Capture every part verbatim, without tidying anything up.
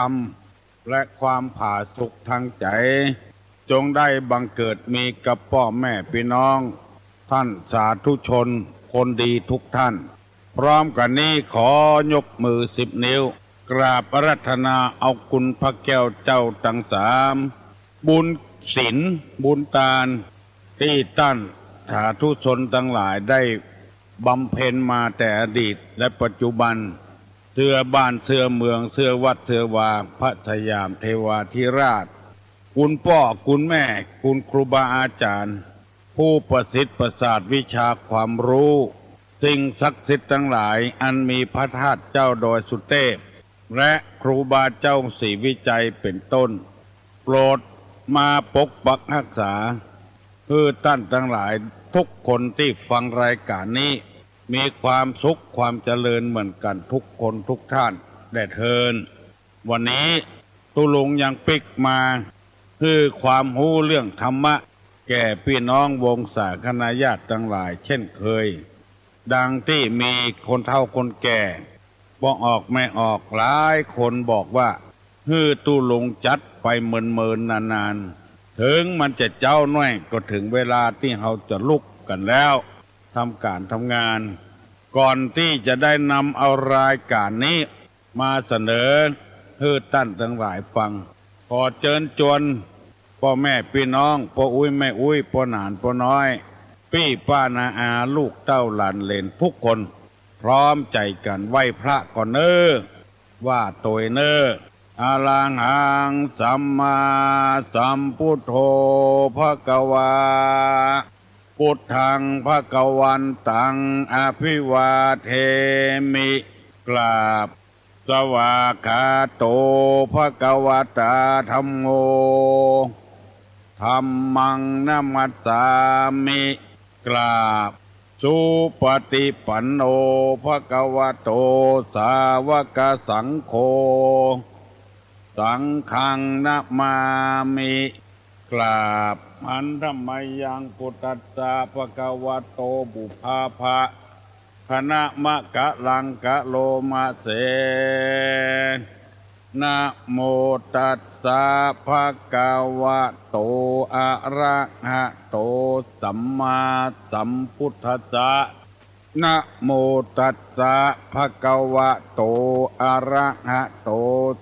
ธรรม และความผาสุกทางใจ จงได้บังเกิดมีกับป้อแม่พี่น้อง ท่านสาธุชนคนดีทุกท่าน พร้อมกันนี้ขอยกมือสิบนิ้ว กราบอาราธนาเอาคุณพระแก้วเจ้าทั้งสาม บุญศีล บุญตาน ที่ท่านสาธุชนทั้งหลายได้บำเพ็ญมาแต่อดีตและปัจจุบัน เสื้อบ้านเสื้อเมือง เสื้อวัดเสื้อวา พระสยามเทวาธิราช คุณป้อคุณแม่ คุณครูบาอาจารย์ ผู้ประสิทธิ์ประสาทวิชาความรู้ สิ่งศักดิ์สิทธิ์ทั้งหลาย อันมีพระธาตุเจ้าดอยสุเทพ และครูบาเจ้าศรีวิชัยเป็นต้น โปรดมาปกปักรักษา คือท่านทั้งหลายทุกคนที่ฟังรายการนี้ มีความสุขความเจริญเหมือนกันทุกคนทุกท่านแด่เทอญ วันนี้ตุ๊ลุงยังปิ๊กมา คือความฮู้เรื่องธรรมะ แก่พี่น้องวงศาคณาญาติทั้งหลายเช่นเคย ดังที่มีคนเฒ่าคนแก่ ป้อออกแม่ออกหลายคนบอกว่า หื้อตุ๊ลุงจัดไปเมินๆ นานๆ ถึงมันจะเจ๊าน้อยก็ถึงเวลาที่เฮาจะลุกกันแล้ว ทำการทำงาน ก่อนที่จะได้นำเอารายการนี้มาเสนอหื้อท่านทั้งหลายฟัง ขอเจิญจวนป้อแม่พี่น้อง ป้ออุ๊ยแม่อุ๊ย ป้อหนานป้อน้อย ปี้ป้าน้าอา ลูกเต้าหลานเหลนทุกคน พร้อมใจกันไหว้พระก่อนเน้อ ว่าโตยเน้อ อะระหังสัมมาสัมพุทโธ ภะคะวา พุทธัง ภะคะวันตัง อะภิวาเทมิ กราบ สวากขาโต ภะคะวะตา ธัมโม ธัมมัง นะมัสสามิ กราบ สุปฏิปันโน ภะคะวะโต สาวกสังโฆ สังฆัง นะมามิ กราบ หันธะมะยัง พุทธัสสะ ภะคะวะโต ปุพพะ คะนะมะกะลังกะโลมะเส นะโมตัสสะ ภะคะวะโต อะระหะโต สัมมาสัมพุทธัสสะ นะโมตัสสะ ภะคะวะโต อะระหะโต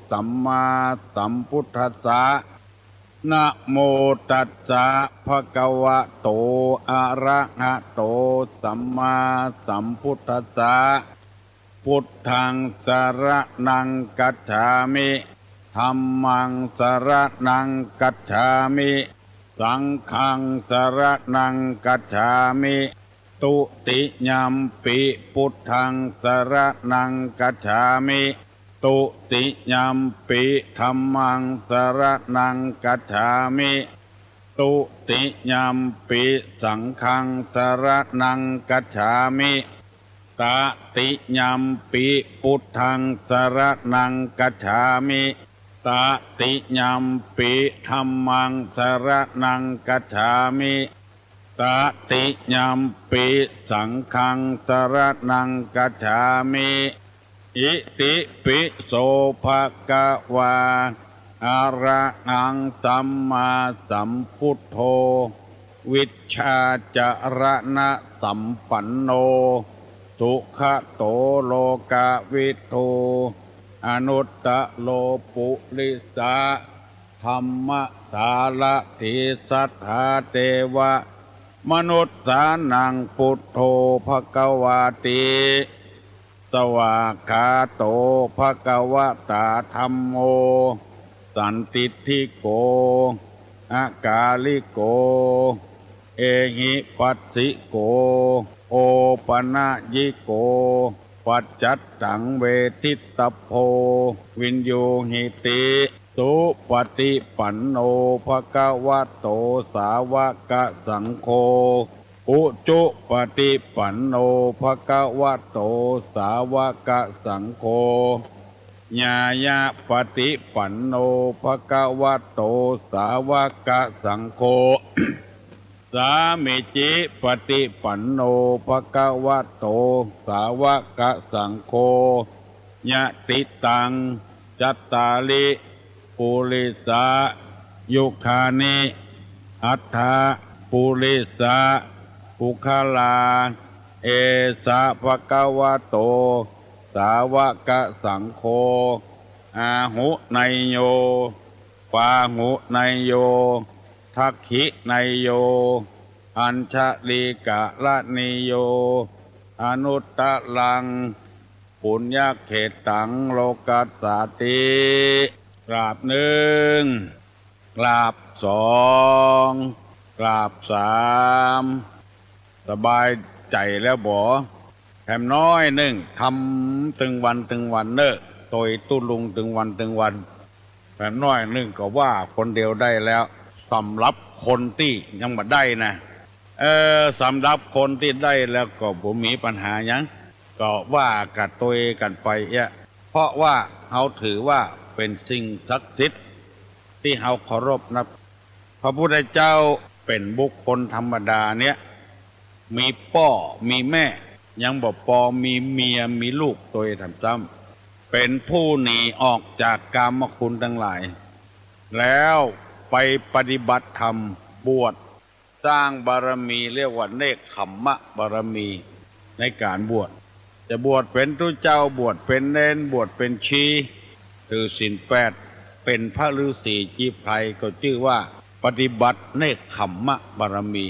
สัมมาสัมพุทธัสสะ นะโมตัสสะ ภะคะวะโต อะระหะโต สัมมาสัมพุทธัสสะ พุทธัง สะระณัง คัจฉามิ ธัมมัง สะระณัง คัจฉามิ สังฆัง สะระณัง คัจฉามิ ทุติยัมปิ พุทธัง สะระณัง คัจฉามิ ทุติยัมปิ ธัมมัง สะระณัง คัจฉามิ ทุติยัมปิ สังฆัง สะระณัง คัจฉามิ ตติยัมปิ พุทธัง สะระณัง คัจฉามิ ตติยัมปิ ธัมมัง สะระณัง คัจฉามิ ตติยัมปิ สังฆัง สะระณัง คัจฉามิ อิติปิโส ภะคะวา อะระหัง สัมมาสัมพุทโธ วิชชาจะระณะสัมปันโน สุขะโต โลกะวิทู อนุตตะโร ปุริสะ ธัมมะสารถี สัทธา เตวะ มนุสสานัง พุทโธ ภะคะวาติ สวากขาโต ภะคะวะตา ธัมโม สันทิฏฐิโก อะกาลิโก เอหิปัสสิโก โอปะนะยิโก ปัจจัตตัง เวทิตตัพโพ วิญญูหิติ สุปฏิปันโน ภะคะวะโต สาวกสังโฆ อุจุปฏิปันโน ภะคะวะโต สาวกสังโฆ ญาญาปฏิปันโน ภะคะวะโต สาวกสังโฆ สามีจิปฏิปันโน ภะคะวะโต สาวกสังโฆ ยะติตัง จัตตาริ ปุริสายุคานิ อัฏฐะ ปุริสะ ปุคคลา เอสะ ภะคะวะโต สาวะกะสังโฆ อาหุเนยโย ปาหุเนยโย ทักขิเนยโย อัญชลีกะระณีโย อนุตตะรัง ปุญญะเขตตัง โลกัสสาติ กราบหนึ่ง กราบสอง กราบสาม สบายใจ๋แล้วบ่ แถมน้อยหนึ่ง ทำตึงวันตึงวันเนอะ โตยตุ๊ลุงตึงวันตึงวัน แถมน้อยหนึ่งก็ว่าคนเดียวได้แล้ว สำหรับคนตี้ยังบ่ได้นะ เออ สำหรับคนตี้ได้แล้วก็บ่มีปัญหาหยัง ก็ว่ากะโตยกั๋นไปเอะ เพราะว่าเฮาถือว่าเป๋นสิ่งศักดิ์สิทธิ์ตี้เฮาเคารพนับ พระพุทธเจ้าเป๋นบุคคลธรรมดาเนี่ย มีป้อมีแม่ ยังบ่ปอมีเมียมีลูกโตยแถมซ้ำ เป๋นผู้หนีออกจากกามคุณทั้งหลาย แล้วไปปฏิบัติธรรม บวช สร้างบารมี เรียกว่าเนกขัมมะบารมี ในก๋านบวช จะบวชเป๋นตุ๊เจ้า บวชเป๋นเณร บวชเป๋นชี ถือศีลแปด เป๋นพระฤๅษีจีไพรก็จื้อว่าปฏิบัติเนกขัมมะบารมี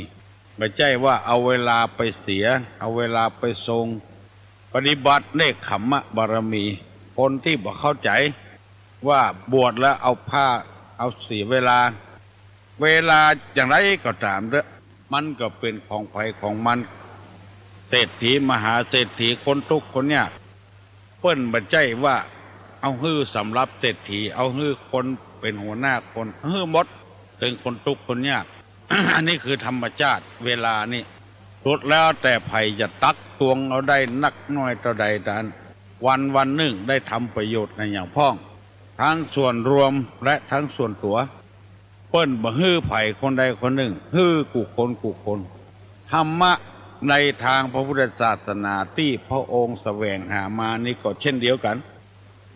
บ่ใจ้ว่าเอาเวลาไปเสีย เอาเวลาไปส่ง ปฏิบัติเนกขัมมะบารมี คนตี้บ่เข้าใจ๋ว่าบวชแล้วเอาผ้า เอาเสียเวลา เวลาอย่างไรก็ต๋ามเต๊อะ มันก็เป๋นของใผของมัน เศรษฐีมหาเศรษฐี คนตุ๊กข์คนยาก เปิ้นบ่ใจ้ว่าเอาหื้อสำหรับเศรษฐี เอาหื้อคนเป๋นหัวหน้าคน หื้อหมด เถิงคนตุ๊กข์คนยาก อันนี้คือธรรมชาติเวลานี่ สุดแล้วแต่ใผจะตักตวงเอาได้นักน้อยเต้าใดเต้านั้น วันวันหนึ่งได้ทำประโยชน์อะหยังพ่อง ทั้งส่วนรวมและทั้งส่วนตั๋ว เปิ้นบ่หื้อใผคนใดคนหนึ่ง หื้อกู้คนกู้คน ธรรมะในทางพระพุทธศาสนาตี้พระองค์แสวงหามานี้ก็เช่นเดียวกั๋น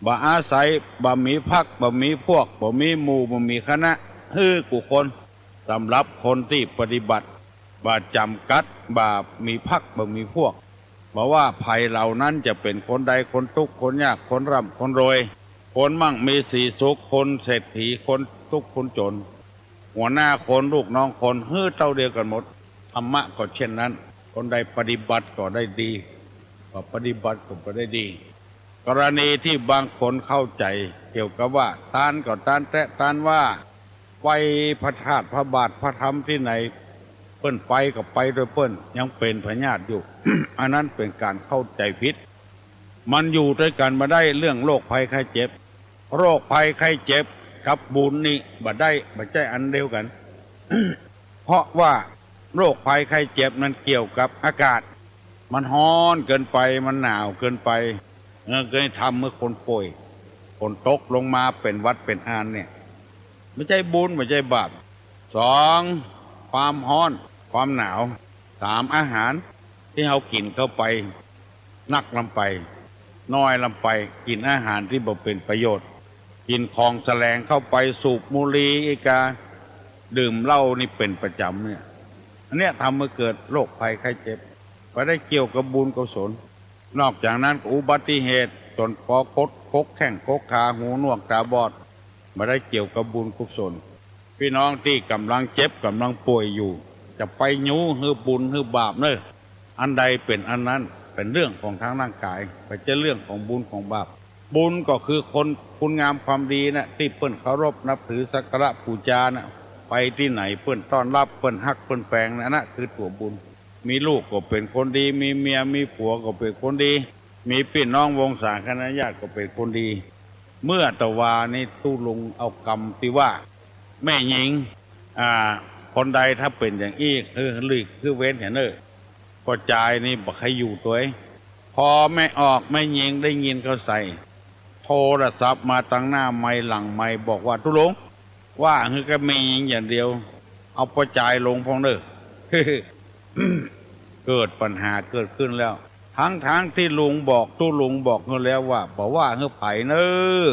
บ่อาศัย บ่มีพรรค บ่มีพวก บ่มีหมู่ บ่มีคณะ หื้อกู้คน สำหรับคนตี้ปฏิบัติ บ่จ๋ำกัด บ่มีพรรค บ่มีพวก บ่ว่าใผเหล่านั้นจะเป๋นคนใด คนตุ๊กข์คนยาก คนร่ำคนรวย คนมั่งมีสีสุข คนเศรษฐี คนตุ๊กข์คนจ๋น หัวหน้าคน ลูกน้องคน หื้อเต้าเดียวกั๋นหมด ธรรมะก็เช่นนั้น คนใดปฏิบัติก็ได้ดี บ่ปฏิบัติก็บ่ได้ดี กรณีที่บางคนเข้าใจ๋เกี่ยวกับว่า ตานก็ตานแต๊ ตานว่า ไปพระธาตุพระบาทพระธรรมตี้ไหน เปิ้นไปก็ไปโตยเปิ้น ยังเป๋นพญาติอยู่ อันนั้นเป๋นก๋านเข้าใจ๋ผิด มันอยู่ตวยกั๋นบ่ได้ เรื่องโรคภัยไข้เจ็บ โรคภัยไข้เจ็บกับบุญนี่บ่ได้ บ่ใจ้อันเดียวกั๋น เพราะว่าโรคภัยไข้เจ็บนั้นเกี่ยวกับอากาศ มันฮ้อนเกินไป มันหนาวเกินไป เออ ก็เลยทำหื้อคนป่วย ฝนตกลงมาเป๋นหวัดเป๋นอันเนี่ย บ่ใจ้บุญ บ่ใจ้บาป สอง ความฮ้อน ความหนาว สาม อาหารตี้เฮากิ๋นเข้าไป นักลำไป น้อยลำไป กิ๋นอาหารตี้บ่เป๋นประโยชน์ กิ๋นของแสลงเข้าไป สูบบุหรี่อีกา ดื่มเหล้านี่เป๋นประจ๋ำเนี่ย อันเนี้ยทำให้เกิดโรคภัยไข้เจ็บ บ่ได้เกี่ยวกับบุญกุศล นอกจากนั้นก็อุบัติเหตุ จนปอคด คกแข้งคกขา หูหนวกตาบอด บ่ได้เกี่ยวกับบุญกุศล พี่น้องตี้ก่ำลังเจ็บ ก่ำลังป่วยอยู่ จะไปยู้หื้อบุญหื้อบาปเน่อ อันใดเป๋นอันนั้น เป๋นเรื่องของทางร่างกาย บ่ใจ้เรื่องของบุญของบาป บุญก็คือคน คุณงามความดีนะ ตี้เปิ้นเคารพนับถือสักการะปู๋จานะ ไปตี้ไหนเปิ้นต้อนฮับ เปิ้นฮักเปิ้นแปงนะ อันนั้นคือตั๋วบุญ มีลูกก็เป๋นคนดี มีเมียมีผัวก็เป๋นคนดี มีปี้น้องวงศาคณะญาติก็เป๋นคนดี เมื่อตะวานี้ตุ๊ลุงเอากำตี้ว่า แม่ญิง อ่า คนใดถ้าเป๋นอย่างอี้ หื้อหลีกหื้อเว้นเหียเน่อ ป้อจายนี่บ่ใค่อยู่ตวย พอแม่ออกแม่ญิงได้ยินเข้าใส่ โทรศัพท์มาตังหน้าไมค์หลังไมค์บอกว่า ตุ๊ลุง ว่าหื้อกับแม่ญิงอย่างเดียว เอาป้อจายลงพ่องเน่อ เกิดปัญหาเกิดขึ้นแล้ว ทั้งๆ ตี้ลุงบอก ตุ๊ลุงบอกหื้อแล้วว่า บ่ว่าหื้อใผเน่อ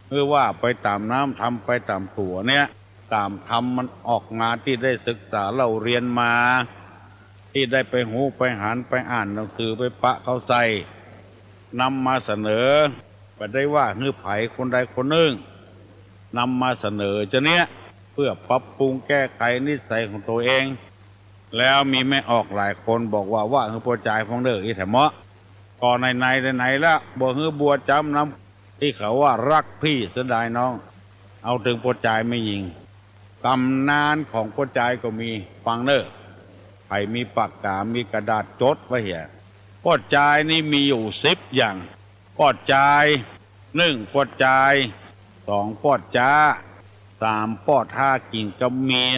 คือว่าไปตามน้ำ ทำไปตามตั๋วเนี่ย ตามธรรมมันออกมา ตี้ได้ศึกษาเล่าเรียนมา ตี้ได้ไปฮู้ไปหัน ไปอ่านหนังสือ ไปปะเขาใส่ นำมาเสนอ บ่ได้ว่าหื้อไผคนใดคนหนึ่ง นำมาเสนอจะเนี้ย เพื่อปรับปรุงแก้ไขนิสัยของตัวเอง แล้วมีแม่ออกหลายคนบอกว่า ว่าหื้อป้อจายพ่องเด้อ อีแถมเมาะ ก็ไหนๆ ไหนๆ ละ บ่หื้อบัวจ๋ำนำ ตี้เขาว่ารักพี่เสียดายน้อง เอาเถิงป้อจายแม่ญิง ตำนานของป้อจายก็มี ฟังเน่อ ใผมีปากกา มีกระดาษจดไว้เหีย ป้อจายนี่มีอยู่สิบอย่าง ป้อจาย หนึ่ง ป้อจาย สอง ป้อจ๊า สาม ป้อทากิ๋นกับเมีย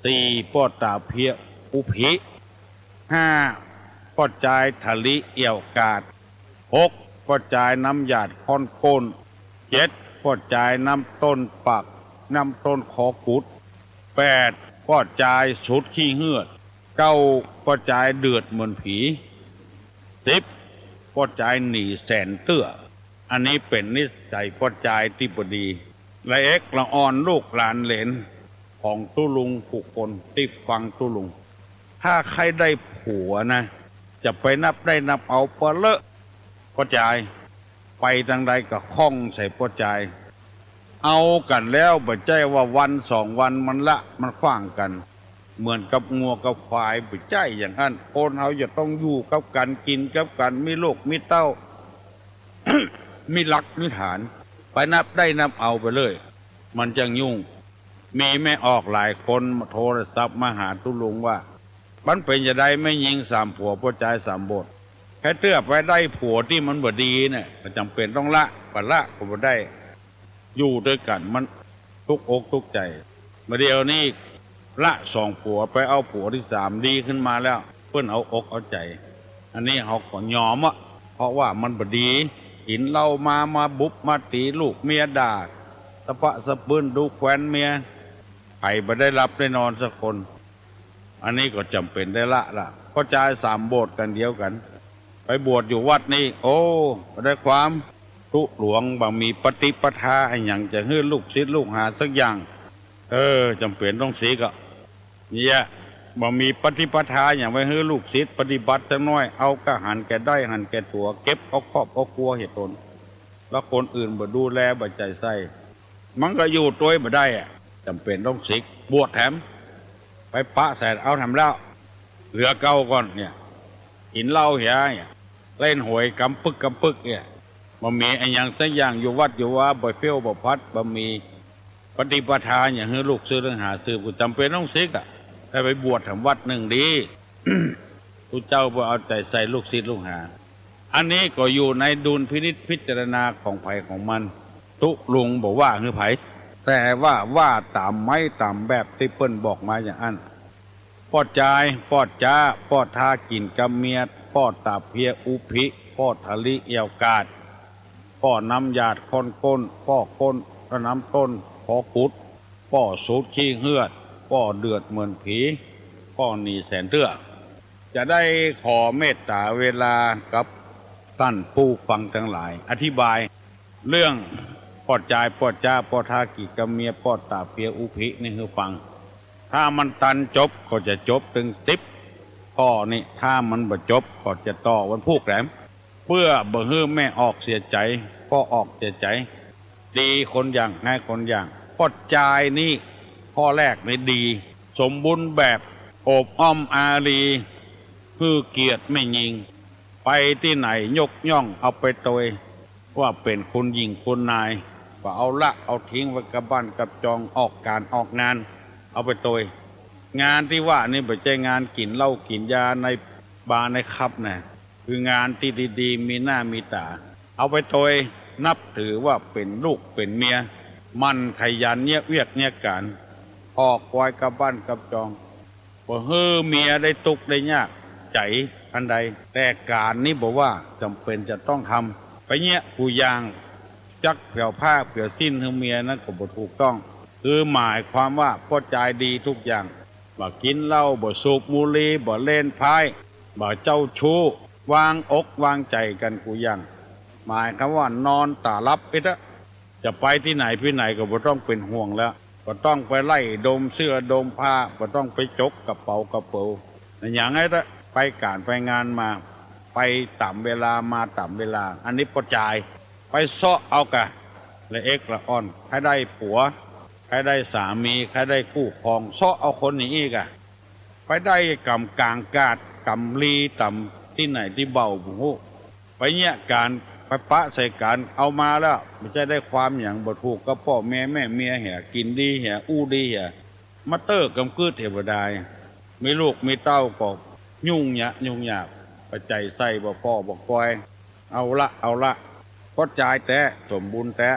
สี่ ป้อตาเพียอุผิ ห้า ป้อจายถะลิเอี่ยวกาด หก ป้อจายน้ำหยาดค่อนก้น เจ็ด ป้อจายน้ำต้นปาก น้ำต้นคอกุด แปด ป้อจายสูดขี้เฮือด เก้า ป้อจายเดือดเหมือนผี สิบ ป้อจายหนีแสนเตื้อ อันนี้เป๋นนิสัยป้อจายตี้บ่ดี ละเอกละอ่อนลูกหลานเหลนของตุ๊ลุงผู้คนตี้ฟังตุ๊ลุง ถ้าใค่ได้ผัวนะ จะไปนับได้นับเอาปะเลอะป้อจาย ไปตางใดก็ข้องใส่ป้อจาย เอากั๋นแล้วบ่ใจ้ว่าวันสองวันมันละ มันขว้างกั๋น เหมือนกับงัวกับควาย บ่ใจ้อย่างอั้น คนเฮาจะต้องอยู่กับกั๋น กิ๋นกับกั๋น มีลูกมีเต้า มีหลักมีฐาน ไปนับได้นับเอาไปเลย มันจังยุ่ง มีแม่ออกหลายคนโทรศัพท์มาหาตุ๊ลุงว่า มันเป๋นจะใดแม่ญิงสามผัวป้อจายสามโบสถ์ ใค่เตื้อไปได้ผัวตี้มันบ่ดีเนี่ย ก็จ๋ำเป๋นต้องละ บ่ละก็บ่ได้ อยู่ด้วยกั๋นมันทุกข์อกทุกข์ใจ๋ บ่าเดี่ยวนี้ละสองผัว ไปเอาผัวตี้สามดีขึ้นมาแล้ว เปิ้นเอาอกเอาใจ๋ อันนี้เฮาก็ยอมอะ เพราะว่ามันบ่ดี กิ๋นเหล้ามา มาบุบมาตี๋ ลูกเมียด่า สะปะสะปื้นดูแควนเมีย ใผบ่ได้หลับได้นอนสักคน อันนี้ก็จ๋ำเป๋นได้ละละ ป้อจายสามโบสถ์กั๋นเดียวกั๋น ไปบวชอยู่วัดนี้ โอ้ บ่ได้ความ ตุ๊หลวงบ่มีปฏิปทาอะหยังจะหื้อลูกศิษย์ลูกหาสักอย่าง เออ จ๋ำเป๋นต้องสิกอะ เนี่ย บ่มีปฏิปทาอะหยังไว้หื้อลูกศิษย์ปฏิบัติสักหน้อย เอาก้าหันแก่ได้หันแก่ตั๋ว เก็บเอาครอบเอาครัวเหียตน แล้วคนอื่นบ่ดูแลบ่ใจ๋ใส่ มันก็อยู่ตวยบ่ได้อะ จ๋ำเป๋นต้องสิก บวชแถม ไปปะใส่เอาแถมแล้ว เหลือเก่าก่อนเนี่ย กิ๋นเหล้าเหียเนี่ย เล่นหวยกำปึกกำปึกเนี่ย บ่มีอะหยังสักอย่าง อยู่วัดอยู่วา บ่เฟี้ยวบ่ฟัด บ่มีปฏิปทาอะหยังหื้อลูกศิษย์ลูกหาสืบ ก็จ๋ำเป๋นต้องสิกอะ ได้ไปบวชแถมวัดนึ่งดี ตุ๊เจ้าบ่เอาใจ๋ใส่ลูกศิษย์ลูกหา อันนี้ก็อยู่ในดุลพินิจพิจารณาของใผของมัน ตุ๊ลุงบ่ว่าหื้อไผ แต่ว่าว่าต๋ามไม้ต๋ามแบบตี้เปิ้นบอกมาอย่างอั้น ป้อจาย ป้อจ๊า ป้อทากิ๋นกับเมีย ป้อตาเพียอุผิ ป้อถะลิเอี่ยวกาด ป้อน้ำหยาดค่อนก้น ป้อก้น น้ำต้นคอกุด ป้อสูดขี้เฮือด ป้อเดือดเหมือนผี ป้อหนีแสนเตื้อ จะได้ขอเมตตาเวลากับต้านผู้ฟังตังหลาย อธิบายเรื่องป้อจาย ป้อจ๊า ป้อทากิ๋นกับเมีย ป้อตาเพียอุผินี่หื้อฟัง ถ้ามันตันจบก็จะจบเถิงสิบข้อนี้ ถ้ามันบ่จบก็จะต่อวันพูกแหลม เปื้อบ่หื้อแม่ออกเสียใจ๋ ป้อออกเสียใจ๋ ดีคนอย่าง ฮ้ายคนอย่าง ป้อจายนี้ ข้อแรกนี้ดี สมบูรณ์แบบ โอบอ้อมอารี หื้อเกียรติแม่ญิง ไปตี้ไหนยกย่องเอาไปตวย ว่าเป๋นคุณหญิงคุณนาย บ่เอาละเอาทิ้งไว้กับบ้านกับจอง ออกก๋านออกงาน เอาไปตวย งานตี้ว่านี้บ่ใจ้งานกิ๋นเหล้ากิ๋นยาในบาร์ในคลับนะ คืองานตี้ดีๆ มีหน้ามีต๋า เอาไปตวย นับถือว่าเป๋นลูกเป๋นเมีย หมั่นขยันเยียะเวียกเยียะก๋าน ออกไว้กับบ้านกับจอง บ่หื้อเมียได้ตุ๊กข์ได้ยากใจ๋อันใด แต่ก๋านนี้บ่ว่าจ๋ำเป๋นจะต้องทำ ไปเยียะกู้อย่าง จักเผียวผ้าเผียวสิ้นหื้อเมียนั้นก็บ่ถูกต้อง คือหมายความว่าป้อจายดีทุกอย่าง บ่กิ๋นเหล้า บ่สูบบุหรี่ บ่เล่นไพ่ บ่เจ้าชู้ วางอกวางใจ๋กั๋นกู้อย่าง หมายความว่านอนต๋าหลับไปเต๊อะ จะไปตี้ไหนตี้ไหนก็บ่ต้องเป๋นห่วงแล้ว บ่ต้องไปไล่ดมเสื้อดมผ้า บ่ต้องไปจกกระเป๋ากระเป๋า อย่างไงละ ไปก๋านไปงานมา ไปต๋ามเวลามาต๋ามเวลา อันนี้ป้อจาย ไปเซาะเอากะ ละเอกละอ่อน ใครได้ผัว ใครได้สามี ใครได้คู่ครอง เซาะเอาคนอย่างอี้กะ ไปได้กำก๋างกาด กำลีต๋ามตี้ไหนตี้เบาบ่ฮู้ ไปเยียะก๋าน ไปปะใส่ก๋าน เอามาแล้ว บ่ใจ้ได้ความหยัง บ่ถูกกับป้อแม่แม่เมียเหีย กิ๋นดีเหีย อู้ดีเหีย มาเต๊อะกำกึ๊ดเหียบ่ดาย มีลูกมีเต้าก็ยุ่งยะ ยุ่งยาก ปัจจัยใช้บ่ป้อบ่ก้อย เอาละ เอาละ ป้อจายแต๊ สมบูรณ์แต๊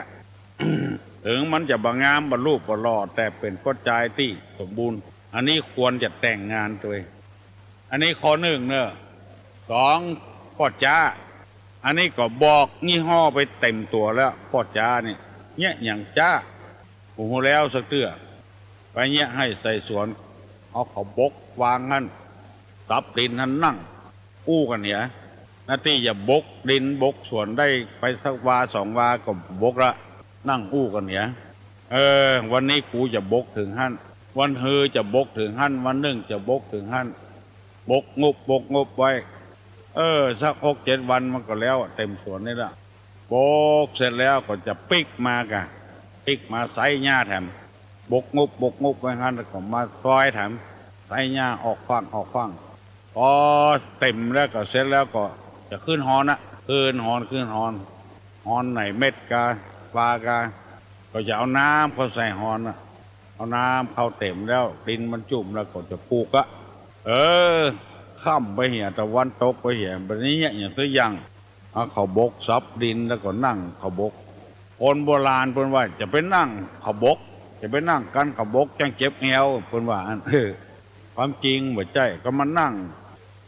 เถิงมันจะบ่งาม บ่รูปบ่หล่อ แต่เป๋นป้อจายตี้สมบูรณ์ อันนี้ควรจะแต่งงานตวย อันนี้ข้อนึ่งเนอะ สอง ป้อจ๊า อันนี้ก็บอกยี่ห้อไปเต็มตั๋วแล้ว ป้อจ๊านี่ เยียะหยังจ๊า บ่ฮู้แล้วสักเตื้อ ไปเยียะไฮ่ใส่สวน เอาข้าวบกวางหั้น สับดินหั้นนั่ง อู้กั๋นเหีย หน้าตี้จะบกดินบกสวนได้ไปสักวาสองวาก็บกละ นั่งอู้กั๋นเหีย เออ วันนี้กูจะบกเถิงหั้น วันฮือจะบกเถิงหั้น วันนึ่งจะบกเถิงหั้น บกงุบ บกงุบไว้ เออ สักหกเจ็ดวันมันก็แล้วอะ เต็มสวนนี่ละ บกเสร็จแล้วก็จะปิ๊กมากะ ปิ๊กมาไซหญ้าแถม บกงุบ บกงุบไว้หั้น แล้วก็มาซอยแถม ไซหญ้าออกฟั่ง ออกฟั่ง พอเต็มแล้วก็เสร็จแล้วก็จะขึ้นฮอนอะ ขึ้นฮอน ขึ้นฮอน ฮอนไหนเม็ดกา ปลากา ก็จะเอาน้ำเข้าใส่ฮอนอะ เอาน้ำเข้าเต็มแล้ว ดินมันจุ่มแล้วก็จะปลูกอะ เออ ค่ำไปเหีย ตะวันตกไปเหีย บัดนี้เยียะหยังสักอย่าง เอาข้าวบกสับดินแล้วก็นั่งข้าวบก คนโบราณเปิ้นว่าจะไปนั่งข้าวบก จะไปนั่งกั๋นข้าวบกจั่งเจ็บแอว เปิ้นว่าอั้น เออ ความจริงบ่ใจ้ ก็มานั่ง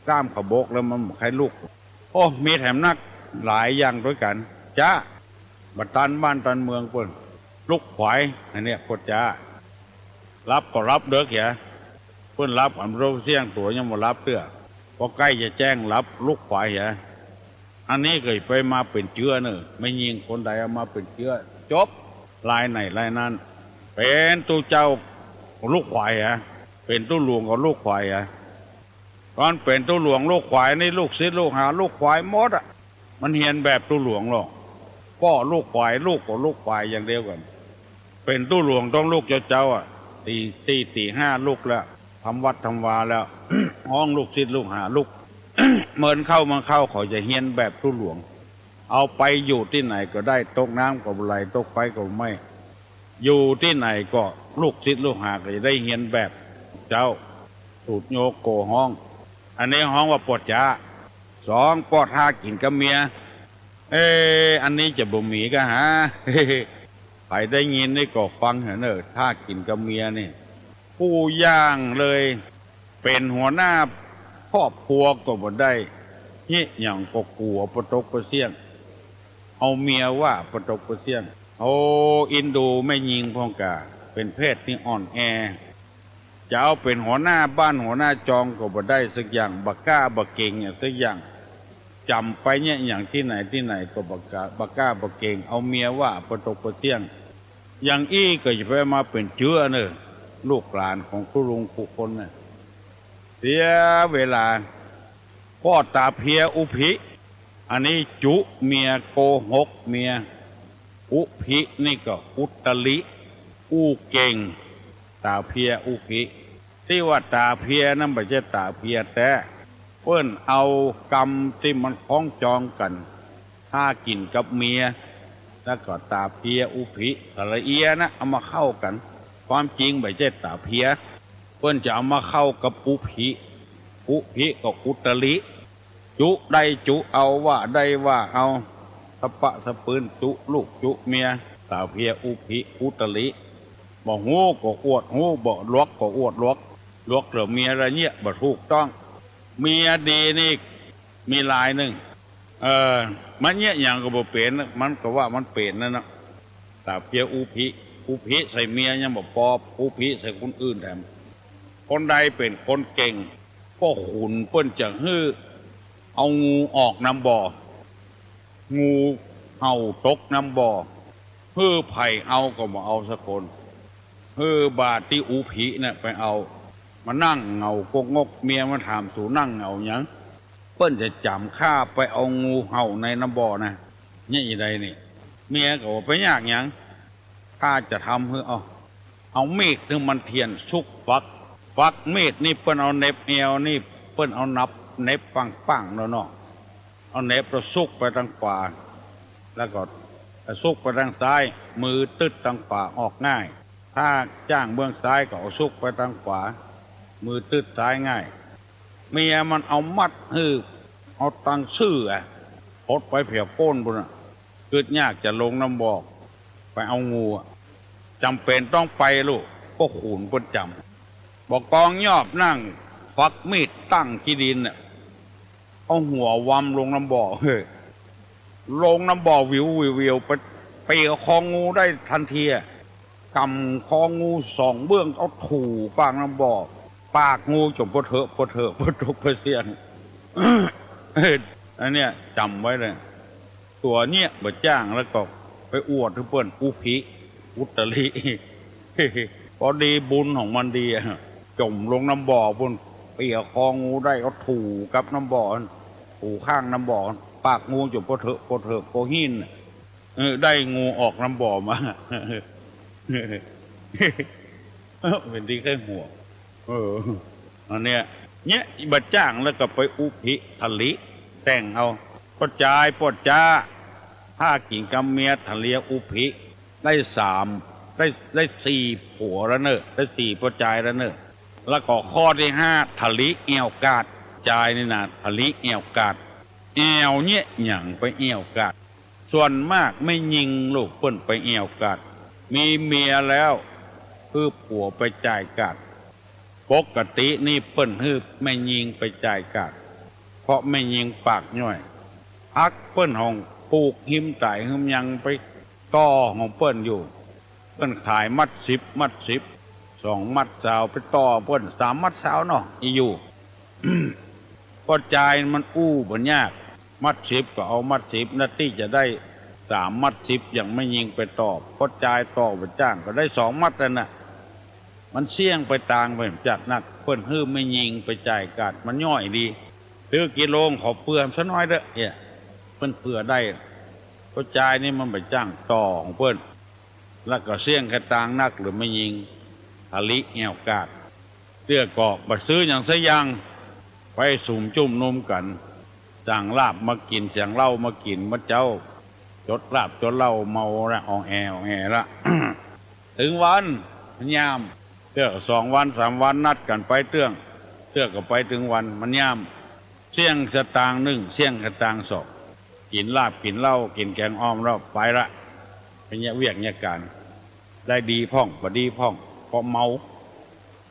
ก้ามข้าวบกแล้วมันบ่ใค่ลุก โอ้ มีแถมนักหลายอย่างตวยกั๋น จ๊า บ่ตันบ้านตันเมืองเปิ้น ลุกขวาย อันเนี้ยป้อจ๊า หลับก็หลับเดิ็กเหีย เปิ้นหลับอันโรคเสี่ยงตั๋วยังบ่หลับเตื้อ พอใก้จะแจ้งหลับลุกขวายเหีย อันนี้ก็ไปมาเป๋นเจื้อเนอะ แม่ญิงคนใดเอามาเป๋นเจื้อ จบ รายไหนรายนั้น เป๋นตุ๊เจ้าลุกขวายเหีย เป๋นตุ๊หลวงก็ลุกขวายเหีย ตอนเป๋นตุ๊หลวงลุกขวายนี่ ลูกศิษย์ลูกหาลุกขวายหมดอะ มันเฮียนแบบตุ๊หลวงลอ ป้อลุกขวาย ลูกก็ลุกขวายอย่างเดียวกั๋น เป๋นตุ๊หลวงต้องลุกเจ๊าๆ อะ ตี ตี ตีห้าลุกแล้ว ทำวัตรทำวาแล้ว ฮ้องลูกศิษย์ลูกหาลุก เมินเข้าเมินเข้าเขาจะเฮียนแบบตุ๊หลวง เอาไปอยู่ตี้ไหนก็ได้ ตกน้ำก็บ่ไหล ตกไฟก็บ่ไหม้ อยู่ตี้ไหนก็ลูกศิษย์ลูกหาก็จะได้เฮียนแบบเจ๊า สูตรโยโกฮ้อง อันนี้ฮ้องว่าป้อจ๊า สอง ป้อท่ากิ๋นกับเมีย เอ๊ะ อันนี้จะบ่มีก้าหา ใผได้ยินนี่ก็ฟังเถอะเนอะ ท่ากิ๋นกับเมียนี่ กู้อย่างเลย เป๋นหัวหน้าครอบครัวก็บ่ได้ เยียะหยังก็กั๋วปะตกปะเสี้ยง เอาเมียว่าปะตกปะเสี้ยง โอ้ อินดูแม่ญิงพ่องกา เป๋นเพศตี้อ่อนแอ จะเอาเป๋นหัวหน้าบ้านหัวหน้าจองก็บ่ได้สักอย่าง บ่กล้าบ่เก๋งหยังสักอย่าง จ๋ำไปเยียะหยังตี้ไหนตี้ไหนก็บ่กล้า บ่กล้าบ่เก๋ง เอาเมียว่าปะตกปะเสี้ยง อย่างอี้ก็จะไปมาเป๋นเจื้อเนอะ ลูกหลานของตุ๊ลุงกู้คนน่ะ เสียเวลา ป้อต๋าเพียอุภิ อันนี้จุเมีย โกหกเมีย อุภินี่ก็อุตริ อู้เก่ง ต๋าเพียอุภิ ตี้ว่าต๋าเพียนั้นบ่ใจ้ต๋าเพียแต๊ เปิ้นเอากำตี้มันคล้องจองกั๋น ท่ากิ๋นกับเมีย แล้วก็ต๋าเพียอุภิ สระเอียนะ เอามาเข้ากั๋น ความจริงบ่ใจ้ต๋าเพีย เปิ้นจะเอามาเข้ากับอุภิ อุภิก็อุตริ จุได้จุเอา ว่าได้ว่าเอา สะปะสะปืน จุลูกจุเมีย ต๋าเพียอุภิอุตริ บ่ฮู้ก็อวดฮู้ บ่หลวกก็อวดหลวก หลวกเตื้อเมียละเยียะบ่ถูกต้อง เมียดีนี่มีลายนึ่ง เออ มันเยียะหยังก็บ่เป๋น มันก็ว่ามันเป๋นนั่นเนาะ ต๋าเพียอุภิ อุภิใส่เมียยังบ่ปอ อุภิใส่คนอื่นแถม คนใดเป๋นคนเก่ง ป้อขุนเปิ้นจะหื้อเอางูออกน้ำบ่อ งูเห่าตกน้ำบ่อ หื้อใผเอาก็บ่เอาสักคน หื้อบาตี้อุผินะไปเอา มานั่งเหงาโก๊กงก เมียมาถาม สูนั่งเหงาหยัง เปิ้นจะจ๋ำข้าไปเอางูเห่าในน้ำบ่อนะ เนี่ยอีใดนี่ เมียก็ว่าไปยากหยัง ข้าจะทำหื้อ เอา เอามีดหื้อมันเทียนสุกฝัก ฝักมีดนี่เปิ้นเอาเหน็บแอวนี่ เปิ้นเอาหนับเหน็บปังๆ เนาะเนาะ เอาเหน็บแล้วสุกไปตางขวา แล้วก็สุกไปตางซ้าย มือตึดตางขวาออกง่าย ถ้าจ้างเบื้องซ้ายก็เอาสุกไปตางขวา มือตึดซ้ายง่าย เมียมันเอามัดหื้อ เอาตังซื่ออะ หดไปแผวโป๊นปู้นน่ะ กึดยากจะลงน้ำบ่อ ไปเอางูอะ จ๋ำเป๋นต้องไปลูก ป้อขุนเปิ้นจ๋ำ บ่ากองยอบนั่ง ฝักมีดตั้งขี้ดินน่ะ เอาหัววำลงน้ำบ่อ เฮ้ย ลงน้ำบ่อวิววิววิว ไป ไปเอาคองูได้ทันทีอะ กำคองูสองเบื้อง เอาถูปากน้ำบ่อ ปากงูจ๋มปะเถอะปะเถอะปะตกปะเสี้ยง เฮ้ย อันเนี้ยจ๋ำไว้เลย ตั๋วเนี้ยบ่จ้างแล้วก็ไปอวดหื้อเปิ้น อุผิ อุตริ พอดีบุญของมันดีอะ จ๋มลงน้ำบ่อปู้น เปียกคองูได้ก็ถูกับน้ำบ่อ ถูข้างน้ำบ่อ ปากงูจ๋มปะเถอะปะเถอะปะหิ้น เออ ได้งูออกน้ำบ่อมา เออ เป็นตี้ใค่หัว เออ อันเนี้ย เนี้ยบ่จ้างแล้วก็ไปอุผิทะลิ แต่งเอา ป้อจายป้อจ๊า ถ้ากิ๋นกับเมียทะเลียอุผิ ได้สาม ได้ ได้สี่ผัวแล้วเนอะ ได้สี่ป้อจายแล้วเนอะ แล้วก็ข้อตี้ห้า ทะลิแอ่วกาด จายนี่นะ ทะลิแอ่วกาด แอ่วเนี้ยหยังไปแอ่วกาด ส่วนมากแม่ญิงลูกเปิ้นไปแอ่วกาด มีเมียแล้ว หื้อผัวไปจ่ายกาด ปกตินี่เปิ้นหื้อแม่ญิงไปจ่ายกาด เพราะแม่ญิงปากย่อย อักเปิ้นห้องปลูกหิมต๋ายหืมยังไปต่อของเปิ้นอยู่ เปิ้นขายมัดสิบ มัดสิบ สองมัดซาว ไปต่อเปิ้นสามมัดซาวเนาะ อีอยู่ ป้อจายมันอู้บ่ยาก มัดสิบก็เอามัดสิบ นาตี้จะได้สามมัดสิบ อย่างแม่ญิงไปต่อ ป้อจายต่อบ่จ้างก็ได้สองมัดนั่นน่ะ มันเสี้ยงไปตางไปจัดนัก เปิ้นหื้อแม่ญิงไปจ่ายกาด มันย่อยดี ซื้อกิโลขอเปื่อสักหน่อยเด้อ เนี่ย เปิ้นเปื่อได้ ป้อจายนี่มันไปจ้างต่อของเปิ้น แล้วก็เสี้ยงกระตางนักหรือแม่ญิง ทะลิแอ่วกาด เตื้อก็บ่ซื้อหยังสักอย่าง ไปสุมจุ่มนุมกั๋น สั่งลาบมากิ๋น สั่งเหล้ามากิ๋น มื้อเจ๊า จดลาบจดเหล้าเมาละ อ่องแอ่อ่องแอ่ละ เถิงวัน มันยาม เตื้อก็สองวันสามวันนัดกั๋นไปเตื้อง เตื้อก็ไปเถิงวัน มันยาม เสี้ยงสตางค์นึ่ง เสี้ยงสตางค์สอง กิ๋นลาบกิ๋นเหล้า กิ๋นแกงอ่อมแล้วไปละ ไปเยียะเวียกเยียะก๋าน ได้ดีพ่อง บ่ดีพ่อง เพราะเมา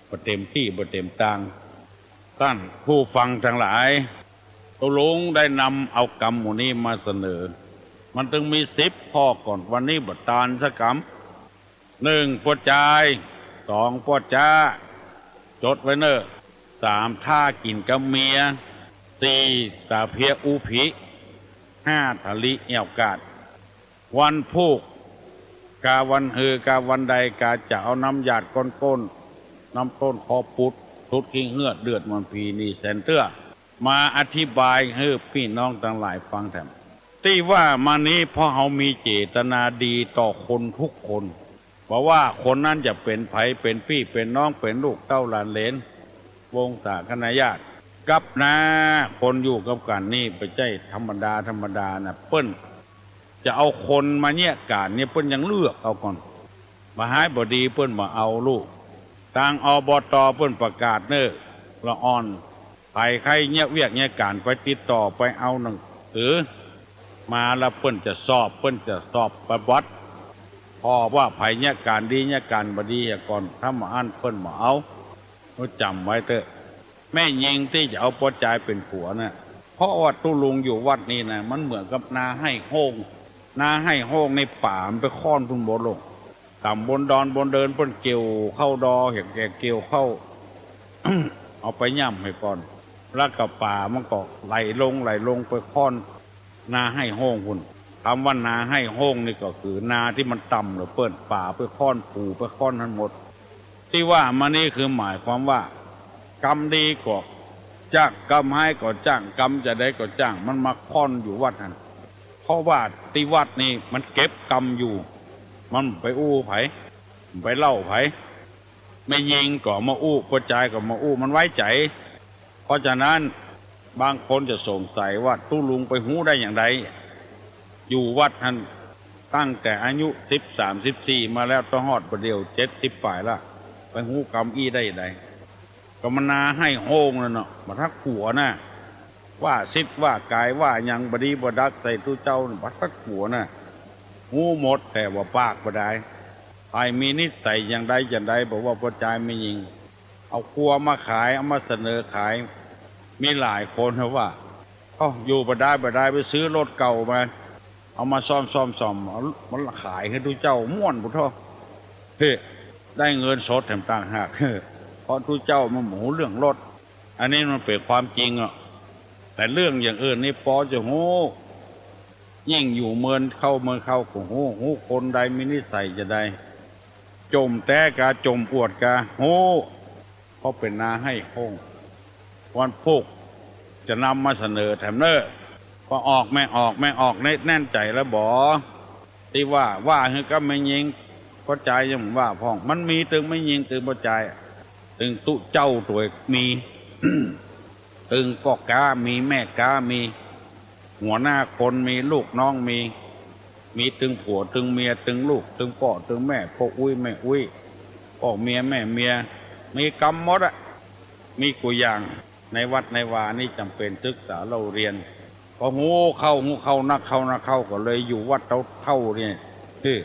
บ่เต็มตี้ บ่เต็มตาง ต้านผู้ฟังตังหลาย ตุ๊ลุงได้นำเอากำหมู่นี้มาเสนอ มันตึงมีสิบข้อก่อน วันนี้บ่ตานสักกำ นึ่ง ป้อจาย สอง ป้อจ๊า จดไว้เน่อ สาม ถ้ากิ๋นกับเมีย สี่ ต๋าเพี้ยอุผิ ห้า ทะลิแอ่วกาด วันพูก กาวันฮือ กาวันใด กาจะเอาน้ำหยาดก้นๆ น้ำต้นคอปุด สุดคิงเฮือด เดือดเหมือนผีหนีแสนเตื้อ มาอธิบายหื้อปี้น้องตังหลายฟังแถม ตี้ว่ามานี้เพราะเฮามีเจตนาดีต่อคนทุกคน บ่ว่าคนนั้นจะเป๋นใผ เป๋นปี้เป๋นน้อง เป๋นลูกเต้าหลานเหลน วงศาคณาญาติ กับนา คนอยู่กับกั๋นนี่บ่ใจ้ธรรมดาธรรมดานะ เปิ้นจะเอาคนมาเยียะก๋านเนี่ย เปิ้นยังเลือกเอาก่อน บ่ฮ้ายบ่ดีเปิ้นบ่เอาลูก ตาง อบต. เปิ้นประกาศเน่อ ละอ่อน ใผใค่เยียะเวียกเยียะก๋านไปติดต่อไปเอาหนังสือมา แล้วเปิ้นจะสอบ เปิ้นจะสอบประวัติ เพราะว่าใผเยียะก๋านดีเยียะก๋านบ่ดีเหียก่อน ถ้าบ่อั้นเปิ้นบ่เอา รู้จ๋ำไว้เต๊อะ แม่ญิงตี้จะเอาป้อจายเป๋นผัวน่ะ เพราะว่าตุ๊ลุงอยู่วัดนี้นะ มันเหมือนกับนาไฮ่โฮ่ง นาไฮ่โฮ่งในป่ามันไปค่อนพุ้นบ่ลง ต่ำบนดอนบนเดินเปิ้นเกี่ยวข้าวดอ เห็นแก่เกี่ยวข้าว เอาไปย่ำหื้อก่อน แล้วก็ป่ามันก็ไหลลงไหลลงไปค่อนนาไฮ่โฮ่งพุ้น ไป คำว่านาไฮ่โฮ่งนี่ก็คือนาที่มันต่ำเหลือเปิ้น ป่าไปค่อน ผูไปค่อนหั้นหมด ตี้ว่ามานี้คือหมายความว่า กรรมดีก็จ้าง กรรมฮ้ายก็จ้าง กรรมจะใดก็จ้าง มันมาค่อนอยู่วัดหั้น เพราะว่าตี้วัดนี่มันเก็บกรรมอยู่ มันไปอู้ไผ ไปเล่าไผ แม่ญิงก็มาอู้ ป้อจายก็มาอู้ มันไว้ใจ๋ เพราะฉะนั้นบางคนจะสงสัยว่าตุ๊ลุงไปฮู้ได้อย่างใด อยู่วัดหั้นตั้งแต่อายุสิบสาม สิบสี่มาแล้ว ต้องฮอดบ่าเดี่ยวเจ็ดสิบปลายละ ไปฮู้กรรมอี้ได้อย่างใด ก็มันนาไฮ่โฮ่งนั่นเนาะ บ่ทักกั๋วนะ ว่าสิทธิ์ว่ากายว่าหยังบ่ดีบ่ดักใส่ตุ๊เจ้าน่ะ บ่ทักกั๋วนะ ฮู้หมดแต่ว่าปากบ่ได้ ใผมีนิสัยอย่างใดอย่างใด บอกว่าป้อจายแม่ญิง เอาครัวมาขาย เอามาเสนอขาย มีหลายคนว่า เอ้า อยู่บ่ได้บ่ได้ ไปซื้อรถเก่ามา เอามาซ่อมซ่อมซ่อม เอามาขายหื้อตุ๊เจ้า ม่วนพุ้นเถาะ เฮ้ ได้เงินสดแถมต่างหาก เพราะตุ๊เจ้ามันบ่ฮู้เรื่องรถ อันนี้มันเป๋นความจริงอะ แต่เรื่องอย่างอื่นนี่ปอจะฮู้ ยิ่งอยู่เมินเข้าเมินเข้าก็ฮู้ ฮู้คนใดมีนิสัยจะใด จ่มแต๊กา จ่มอวดกา ฮู้ เพราะเป๋นนาไฮ่โฮ่ง วันพุธจะนำมาเสนอแถมเน่อ ว่าออกแม่ออก แม่ออก แน่ แน่นใจ๋แล้วบ่ ตี้ว่า ว่าหื้อกับแม่ญิง ป้อจายยังว่าพ่อง มันมีตึงแม่ญิงตึงป้อจาย ตึงตุ๊เจ้าตั๋วมี ตึงป้อก๊ามี แม่ก๊ามี หัวหน้าคนมี ลูกน้องมี มีตึงผัวตึงเมีย ตึงลูก ตึงป้อตึงแม่ ป้ออุ๊ยแม่อุ๊ย ป้อเมียแม่เมีย มีกำหมดอะ มีกู้อย่าง ในวัดในวานี่จ๋ำเป๋นศึกษาเล่าเรียน พอฮู้เข้า ฮู้เข้านักเข้านักเข้า ก็เลยอยู่วัดเฒ่าๆ นี่ คือ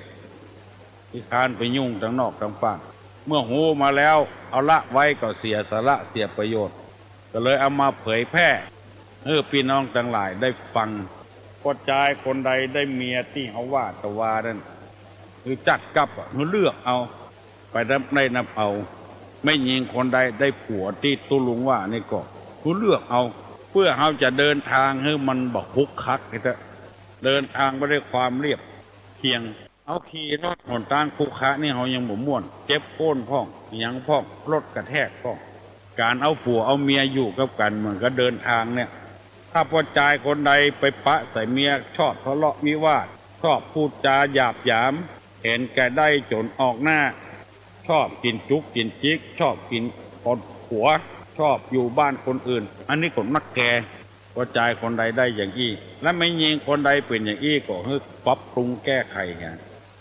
ขี้คร้านไปยุ่งตางนอกตางปาก เมื่อฮู้มาแล้ว เอาละไว้ก็เสียสาระเสียประโยชน์ ก็เลยเอามาเผยแพร่ หื้อปี้น้องตังหลายได้ฟัง ป้อจายคนใดได้เมียตี้เฮาว่าตะวานั้น หื้อจัดกับอะ หื้อเลือกเอา ไปนับได้นับเอา แม่ญิงคนใดได้ผัวตี้ตุ๊ลุงว่านี่ก็ หื้อเลือกเอา เพื่อเฮาจะเดินทางหื้อมันบ่คลุกคลัก หื้อเต๊อะ เดินทางไปด้วยความเรียบเพียง เอาขี่รถหนตางขรุขระนี่เฮายังบ่ม่วน เจ็บโคนพ่อง หยังพ่อง รถกระแทกพ่อง ก๋านเอาผัวเอาเมียอยู่กับกั๋นเหมือนกับเดินทางเนี่ย ถ้าป้อจายคนใดไปปะใส่เมีย ชอบทะเลาะวิวาท ชอบพูดจาหยาบหยาม เห็นแก่ได้จ๋นออกหน้า ชอบกิ๋นจุกกิ๋นจิ๊ก ชอบกิ๋นอดผัว ชอบอยู่บ้านคนอื่น อันนี้ก็นักแก่ ป้อจายคนใดได้อย่างอี้ และแม่ญิงคนใดเป๋นอย่างอี้ก็หื้อปรับปรุงแก้ไขเหีย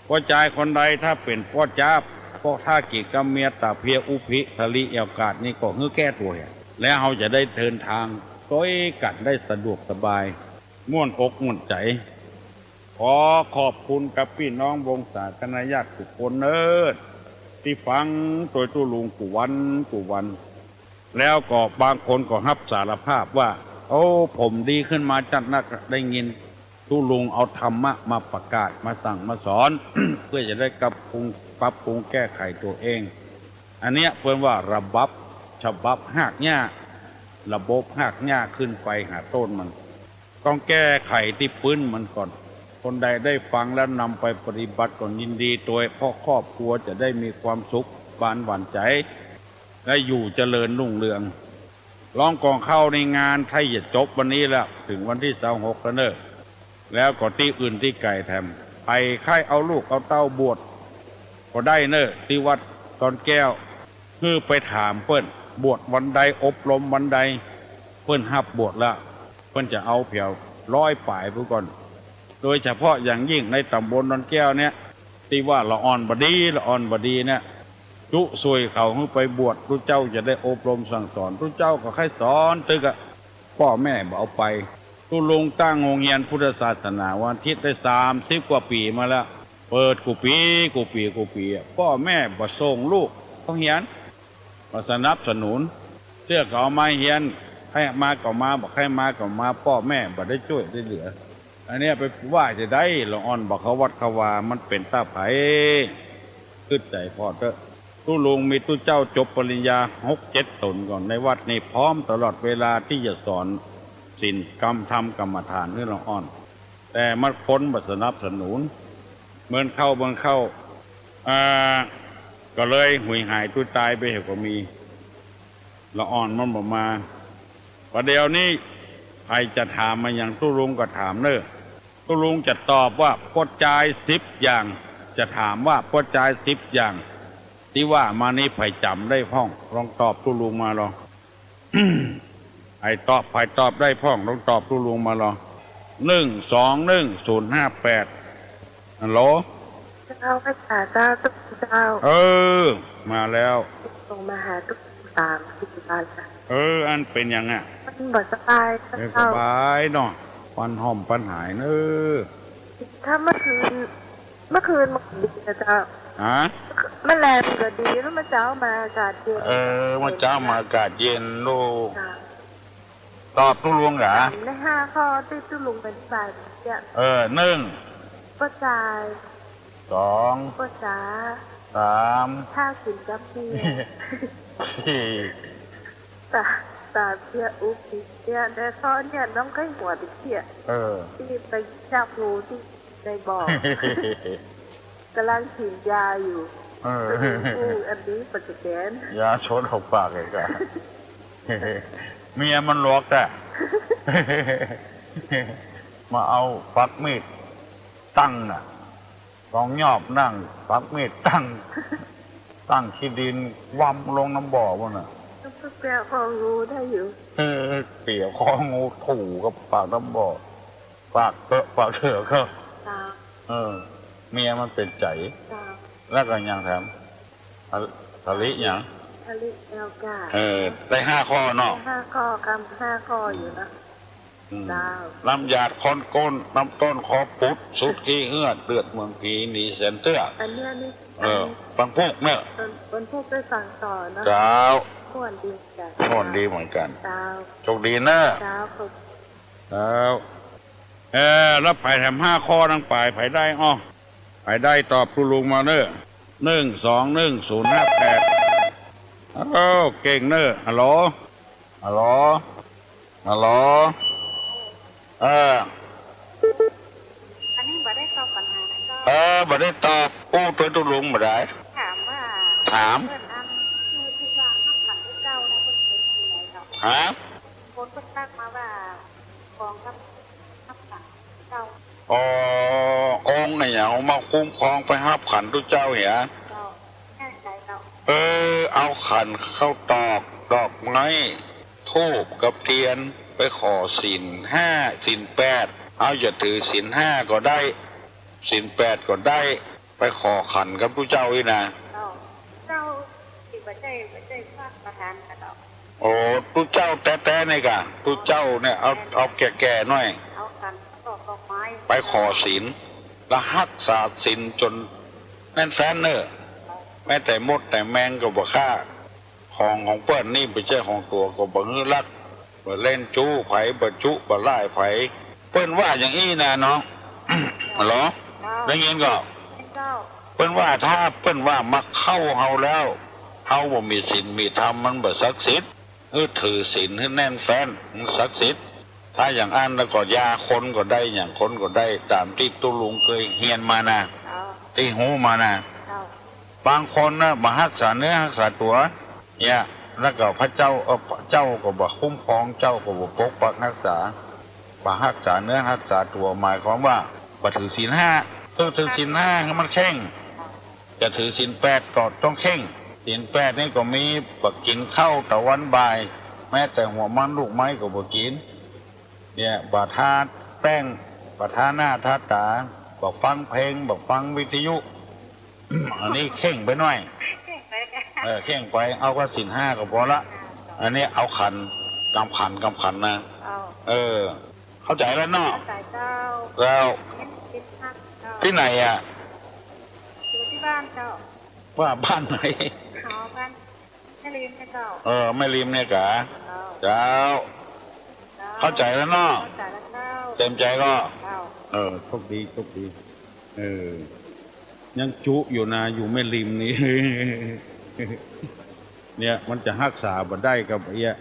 ป้อจายคนใดถ้าเป๋นป้อจ๊าบ ป้อถ้ากิ๋นกับเมียต๋าเพียอุภิทะลิแอวกาดนี่ก็หื้อแก้ตั๋วเหีย แล้วเฮาจะได้เดินทางตวยกั๋นได้สะดวกสบาย ม่วนอกม่วนใจ๋ ขอขอบคุณกับปี้น้องวงศาคณะญาติกู้คนเน่อ ตี้ฟังตวยตุ๊ลุงกู้วันกู้วัน แล้วก็บางคนก็ฮับสารภาพว่า โอ้ ผมดีขึ้นมาจัดนัก ได้ยินตุ๊ลุงเอาธรรมะมาประกาศ มาสั่งมาสอน เพื่อจะได้ปรับปรุง ปรับปรุงแก้ไขตัวเอง อันเนี้ยเปิ้นว่าระบับ ฉบับฮากหญ้า ระบบฮากหญ้าขึ้นไปหาต้นมัน ต้องแก้ไขตี้ปื๊นมันก่อน คนใดได้ฟังแล้วนำไปปฏิบัติก็ยินดีตวย เพราะครอบครัวจะได้มีความสุขบานหวานใจ๋ และอยู่เจริญรุ่งเรือง ร้องกองเข้าในงานไทยจะจบวันนี้แล้ว ถึงวันตี้ซาวหกแล้วเน่อ แล้วก็ตี้อื่นตี้ไก๋แถม ใผใค่เอาลูกเอาเต้าบวชก็ได้เน่อ ตี้วัดดอนแก้ว หื้อไปถามเปิ้น บวชวันใด อบรมวันใด เปิ้นฮับบวชละ เปิ้นจะเอาแผวร้อยป๋ายพุ้นก่อน โดยเฉพาะอย่างยิ่งในตำบลดอนแก้วเนี่ย ตี้ว่าละอ่อนบ่ดี ละอ่อนบ่ดีเนี่ย จุส่วยเขาหื้อไปบวช ตุ๊เจ้าจะได้อบรมสั่งสอน ตุ๊เจ้าก็ใค่สอนตึกอะ ป้อแม่บ่เอาไป ตุ๊ลุงตั้งโฮงเฮียนพุทธศาสนาวันอาทิตย์ได้สามสิบกว่าปี๋มาแล้ว เปิดกู้ปี๋ กู้ปี๋ กู้ปี๋อะ ป้อแม่บ่ส่งลูกเข้าเฮียน บ่สนับสนุน เตื้อก็เอามาเฮียน ใค่มาก็มา บ่ใค่มาก็มา ป้อแม่บ่ได้จ้วยได้เหลือ อันเนี้ยไปว่าจะได้ ละอ่อนบ่เข้าวัดเข้าวา มันเป๋นตาใผ กึ๊ดใจ๋ผ่อเต๊อะ ตุ๊ลุงมีตุ๊เจ้าจบปริญญาหกเจ็ดต๋นก่อน ในวัดนี้พร้อมตลอดเวลาตี้จะสอนศีล กรรม ธรรม กรรมฐานหื้อละอ่อน แต่มันคนบ่สนับสนุน เมินเข้าเมินเข้า อ่า ก็เลยหุยหายตุ๊ยตายไปเหตุก็มี ละอ่อนมันบ่มา ประเดี๋ยวนี้ใครจะถามมาอย่างตุ๊ลุงก็ถามเนอะ ตุ๊ลุงจะตอบว่าป้อจายสิบอย่าง จะถามว่าป้อจายสิบอย่าง ที่ว่ามานี้ใผจ๋ำได้พ่อง ลองตอบตุ๊ลุงมาลอง ใผตอบ ใผตอบได้พ่อง ลองตอบตุ๊ลุงมาลอง หนึ่ง สอง หนึ่ง ศูนย์ ห้า แปด ฮัลโหล เจ้า พระสาเจ้า ตุ๊ลุงเจ้า เออ มาแล้ว ส่งมาหาตุ๊ลุงสามสิบบาทจ้ะ เออ อันเป็นหยังอะ มันบ่สบาย เออ เจ้า สบายเนาะ ปันห่อมปันหายเนอะ ถ้าเมื่อคืน เมื่อคืนมันดีนะเจ้า ฮะ เมื่อแลงก็ดี แล้วเมื่อเช้ามาอากาศเย็น เออ เมื่อเช้ามาอากาศเย็นลูก ค่ะ ตอบตุ๊ลุงกา ในห้าข้อที่ตุ๊ลุงอธิบายเมื่อกี้ เออ หนึ่ง ป้อจาย สอง ป้อจ๋า สาม ถ้ากินกับเบียร์ สี่ ตา ตาเพี้ยอุกอีกเนี่ย แต่ข้อเนี่ยน้องเคยหัวติดเพี้ย เออ ที่ไปจับงูที่ในบ่อ กำลังฉีดยาอยู่ เออ อู้ อันนี้ปัจจุบัน ยาชนออกปากเลยกะ เมียมันหลอกแต่ มาเอาปักมีดตั้งน่ะ กองยอบนั่งปักมีดตั้ง ตั้งขี้ดินวำลงน้ำบ่อพุ่นน่ะ ก็เปียกคองูได้อยู่ เออ เปียกคองูถูกับปากน้ำบ่อ ปากเถอะ ปากเถอะก็ จ้า เออ เมียมันเป็นใจ๋ จ้า แล้วก็ยังแถม ทะ- ทะลิหยัง ทะลิแอลกา เออ ได้ห้าข้อเนาะ ได้ห้าข้อ กำห้าข้ออยู่นะ อืม เจ้า น้ำหยาดค้อนก้น น้ำต้นคอปุด สุดขี้เหือด เลือดเมืองผี หนีแสนเตื้อ อันเนี้ยนี่ เออ อัน ปันพูกเนี่ย ปัน- ปันพูกได้ฟังต่อนะ เจ้า ม่วนดีจ้ะ ม่วนดีเหมือนกัน เจ้า โชคดีเนอะ เจ้า ขอบ แล้ว เออ แล้วไผแถมห้าข้อนั่งไป ไผได้อ้อ ไผได้ตอบตุ๊ลุงมาเนอะ หนึ่ง สอง หนึ่ง ศูนย์ ห้า แปด โอ้ เก่งเนอะ ฮัลโหล ฮัลโหล ฮัลโหล เออ อันนี้บ่ได้ตอบปัญหานะเจ้า เออ บ่ได้ตอบ อู้ตวยตุ๊ลุงบ่ได้ ถามว่า ถาม เปิ้นอันที่ที่ว่าฮับขันพระเจ้านะ เปิ้นเป็นที่ไหนเนาะ ฮะ คนเปิ้นทักมาว่า ของกับฮับขันเจ้า อ๋อ องค์ไหนเอามาคุ้มครองไปฮับขันตุ๊เจ้าเหีย เจ้า แน่ใจเจ้า เออ เอาขันข้าวตอก ดอกไม้ ธูปกับเทียน ไปขอศีลห้า ศีลแปด เอาจะถือศีลห้าก็ได้ ศีลแปดก็ได้ ไปขอขันกับตุ๊เจ้าอี้นะ เจ้า เจ้าที่บ่ใช่ บ่ใช่พระประธานกะเจ้า โอ้ ตุ๊เจ้าแต๊ๆ นี่กะ ตุ๊เจ้าเนี่ย เอา เอาแก่ๆ หน่อย เอาขันดอกไม้ ไปขอศีล แล้วฮักษาศีลจนแน่นแฟ้นเนอะ แม้แต่มดแต่แมงก็บ่ฆ่า ของของเปิ้นนี่บ่ใช่ของตั๋วก็บ่หื้อลัก บ่เล่นจู้ไผ บ่จุบ่ล่ายไผ เปิ้นว่าอย่างอี้นะน้อง ฮัลโหล ได้ยินก่อ เปิ้นว่าถ้าเปิ้นว่ามาเข้าเฮาแล้ว เฮาบ่มีศีลมีธรรมมันบ่ศักดิ์สิทธิ์ เออ ถือศีลหื้อแน่นแฟ้น มันศักดิ์สิทธิ์ ถ้าอย่างอั้นแล้วก็ยาคนก็ได้ อย่างคนก็ได้ ตามที่ตุ๊ลุงเคยเฮียนมานะ เจ้า ที่ฮู้มานะ เจ้า บางคนนะ บ่ฮักษาเนื้อฮักษาตั๋ว เนี่ย แล้วก็พระเจ้า เออ พระเจ้าก็บ่คุ้มครอง เจ้าก็บ่ปกปักฮักษา บ่ฮักษาเนื้อฮักษาตั๋ว หมายความว่าบ่ถือศีลห้า ต้องถือศีลห้าให้มันเคร่ง จะถือศีลแปดก็ต้องเคร่ง ศีลแปดนี่ก็มีบ่กินข้าวตะวันบ่าย แม้แต่หัวมันลูกไม้ก็บ่กิน เนี่ย บ่ทาแป้ง บ่ทาหน้าทาต๋า บ่ฟังเพลง บ่ฟังวิทยุ อันนี้เคร่งไปหน่อย เคร่งไปค่ะ เออ เคร่งไป เอาก็ศีลห้าก็พอละ อันนี้เอาขัน กำขัน กำขันนะ เอา เออ เข้าใจแล้วเนาะ เข้าใจเจ้า แล้ว เห็นติดขัดเจ้า ที่ไหนอะ อยู่ที่บ้านเจ้า ว่าบ้านไหน อ๋อ บ้านแม่ริมนะเจ้า เออ แม่ริมเนี่ยกะ เจ้า เจ้า เจ้า เข้าใจแล้วเนาะ เข้าใจแล้วเจ้า เต็มใจก็ เจ้า เออ โชคดี โชคดี เออ ยังจุอยู่นะ อยู่แม่ริมนี่ เนี่ย มันจะฮักษาบ่ได้กับไอ้เอี้ย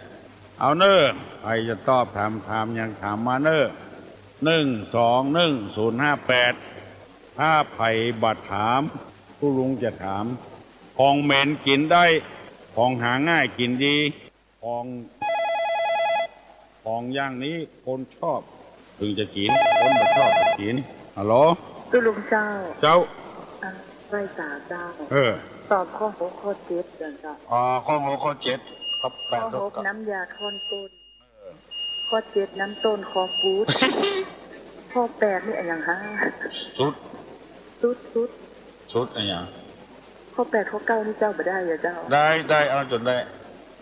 เอาเนอะ ใผจะตอบถาม ถามหยังถามมาเนอะ หนึ่งสองหนึ่งศูนย์ห้าแปด ถ้าใผบ่ถาม ตุ๊ลุงจะถาม ของเหม็นกินได้ ของหาง่ายกินดี ของ ของอย่างนี้คนชอบถึงจะกิน คนบ่ชอบบ่กิน ฮัลโหล ตุ๊ลุงเจ้า เจ้า อ่า ไหว้สาเจ้า เออ ตอบข้อหกข้อเจ็ดเจ้า อ๋อ ข้อหกข้อเจ็ด ข้อแปด ข้อหก ข้อเก้า น้ำยาท่อนต้น เออ ข้อเจ็ดน้ำต้นคอปูด ข้อแปดนี่อะหยังฮะ สุด สุด สุด สุดอะหยัง ข้อแปดข้อเก้านี่เจ้าบ่ได้อะเจ้า ได้ ได้ เอาจนได้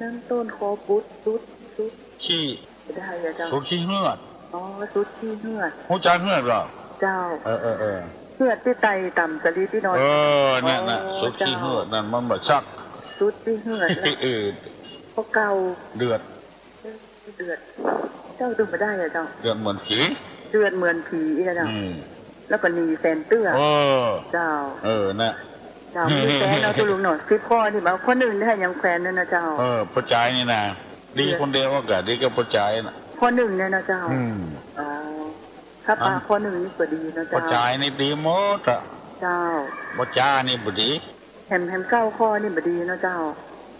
น้ำต้นคอปูด สุด สุด ขี้ บ่ได้อะเจ้า สุดขี้เฮือด อ๋อ สุดขี้เฮือด ฮู้จักเฮือดบ่ เจ้า เออ เออ เออ เฮือดตี้ไตต่ำสะลิดตี้นอน เออ นั่นน่ะ อ๋อ สุดขี้เฮือด เจ้า นั่นมันบ่ชัก สุดขี้เฮือด เออ ข้อเก้า เดือด เดือด เจ้าดูบ่ได้อะเจ้า เดือดเหมือนผี เดือดเหมือนผีอีกแล้วเจ้า อืม แล้วก็หนีแสนเตื้อ เออ เจ้า เออ น่ะ เจ้า มีแสนเนาะ ตุ๊ลุงเนาะ สิบข้อนี่บ่ ข้อหนึ่งนี่ให้ยังแควนนั่นนะเจ้า เออ ป้อจายนี่นะ ดีคนเดียวก็ดีกับป้อจายน่ะ ข้อหนึ่งเนี่ยนะเจ้า อืม อ๋อ ถ้าปา อัน ข้อหนึ่งนี่ก็ดีนะเจ้า ป้อจายนี่ดีหมดอะ เจ้า ป้อจายนี่บ่ดี แหม แหมเก้าข้อนี่บ่ดีเนาะเจ้า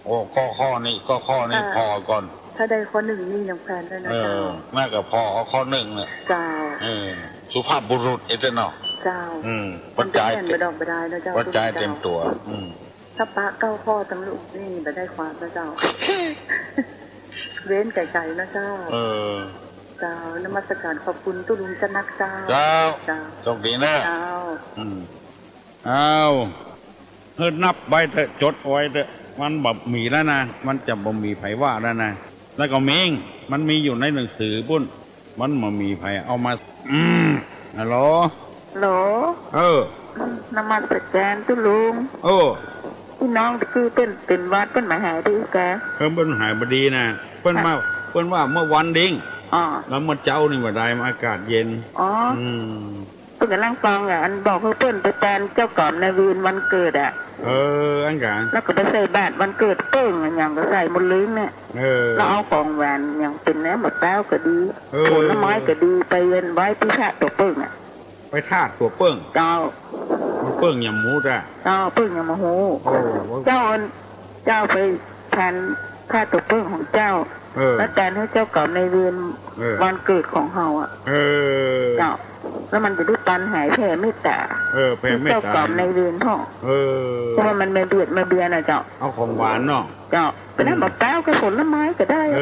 โอ้ ข้อ ข้อนี้ ข้อ ข้อนี้ ถ้า พอก่อน ถ้าได้ข้อหนึ่งนี่ยังแควนด้วยนะ เออ เจ้า แม่ก็พอเอาข้อหนึ่งเนี่ย เจ้า เออ สุภาพบุรุษเอเตอร์เนาะ เจ้า อืม มันก็แม่นบ่ดอกบ่ได้นะเจ้า ป้อจายเต็มตัว อืม ถ้าปะเก้าข้อตังลูกนี่บ่ได้ความนะเจ้า เว้นไกลๆนะเจ้า เออ เจ้า นมัสการขอบคุณตุ๊ลุงจะนักเจ้า เจ้า เจ้า โชคดีนะ เจ้า อืม อ้าว เฮ้ย นับไว้เถอะ จดไว้เถอะ มันบ่มีแล้วนะ มันจะบ่มีไผว่าแล้วนะ แล้วก็เม้ง มันมีอยู่ในหนังสือปุ้น มันบ่มีไผเอามา อืม ฮัลโหล ฮัลโหล เออ นมัสการตุ๊ลุง เออ พี่น้องคือเปิ้นเป็นหวัดเปิ้นมาหายดีกะ เออ เปิ้นหายบ่ดีนะ เปิ้นมา ค่ะ เปิ้นว่าเมื่อวันดิง อ๋อ แล้วเมื่อเจ๊านี่บ่ได้ อากาศเย็น อ๋อ อืม เปิ้นกำลังฟังอ่ะ อันบอกคือเปิ้นไปแตนเจ้ากรรมนายเวรวันเกิดอ่ะ เออ อันกะ แล้วก็ไปใส่บาตรวันเกิดเปิ้นอะ หยังก็ใส่หมดเลยเนี่ย เออ แล้วเอาของหวานหยังเป็นแหนมมะพร้าวก็ดี เออ ผลไม้ก็ดี ไปเวียนไหว้ที่พระตัวเปิ้นอ่ะ ไปธาตุตัวเปิ้น เจ้า มันเปิ้นยังบ่ฮู้จ้ะ เจ้า เปิ้นยังบ่ฮู้ โอ้ เจ้า เจ้าไปแตนพระตัวเปิ้นของเจ้า เออ แล้วแตนให้เจ้ากรรมนายเวร เออ วันเกิดของเฮาอะ เออ เจ้า แล้วมันจะได้ปันหายแผ่เมตตา เออ แผ่เมตตา เจ้ากรรมนายเวรพ่อ เออ เพราะว่ามันมาเบียดมาเบียนอะเจ้า เอาของหวานเนาะ เจ้า เป็นน้ำมะพร้าวกับผลไม้ก็ได้ เอ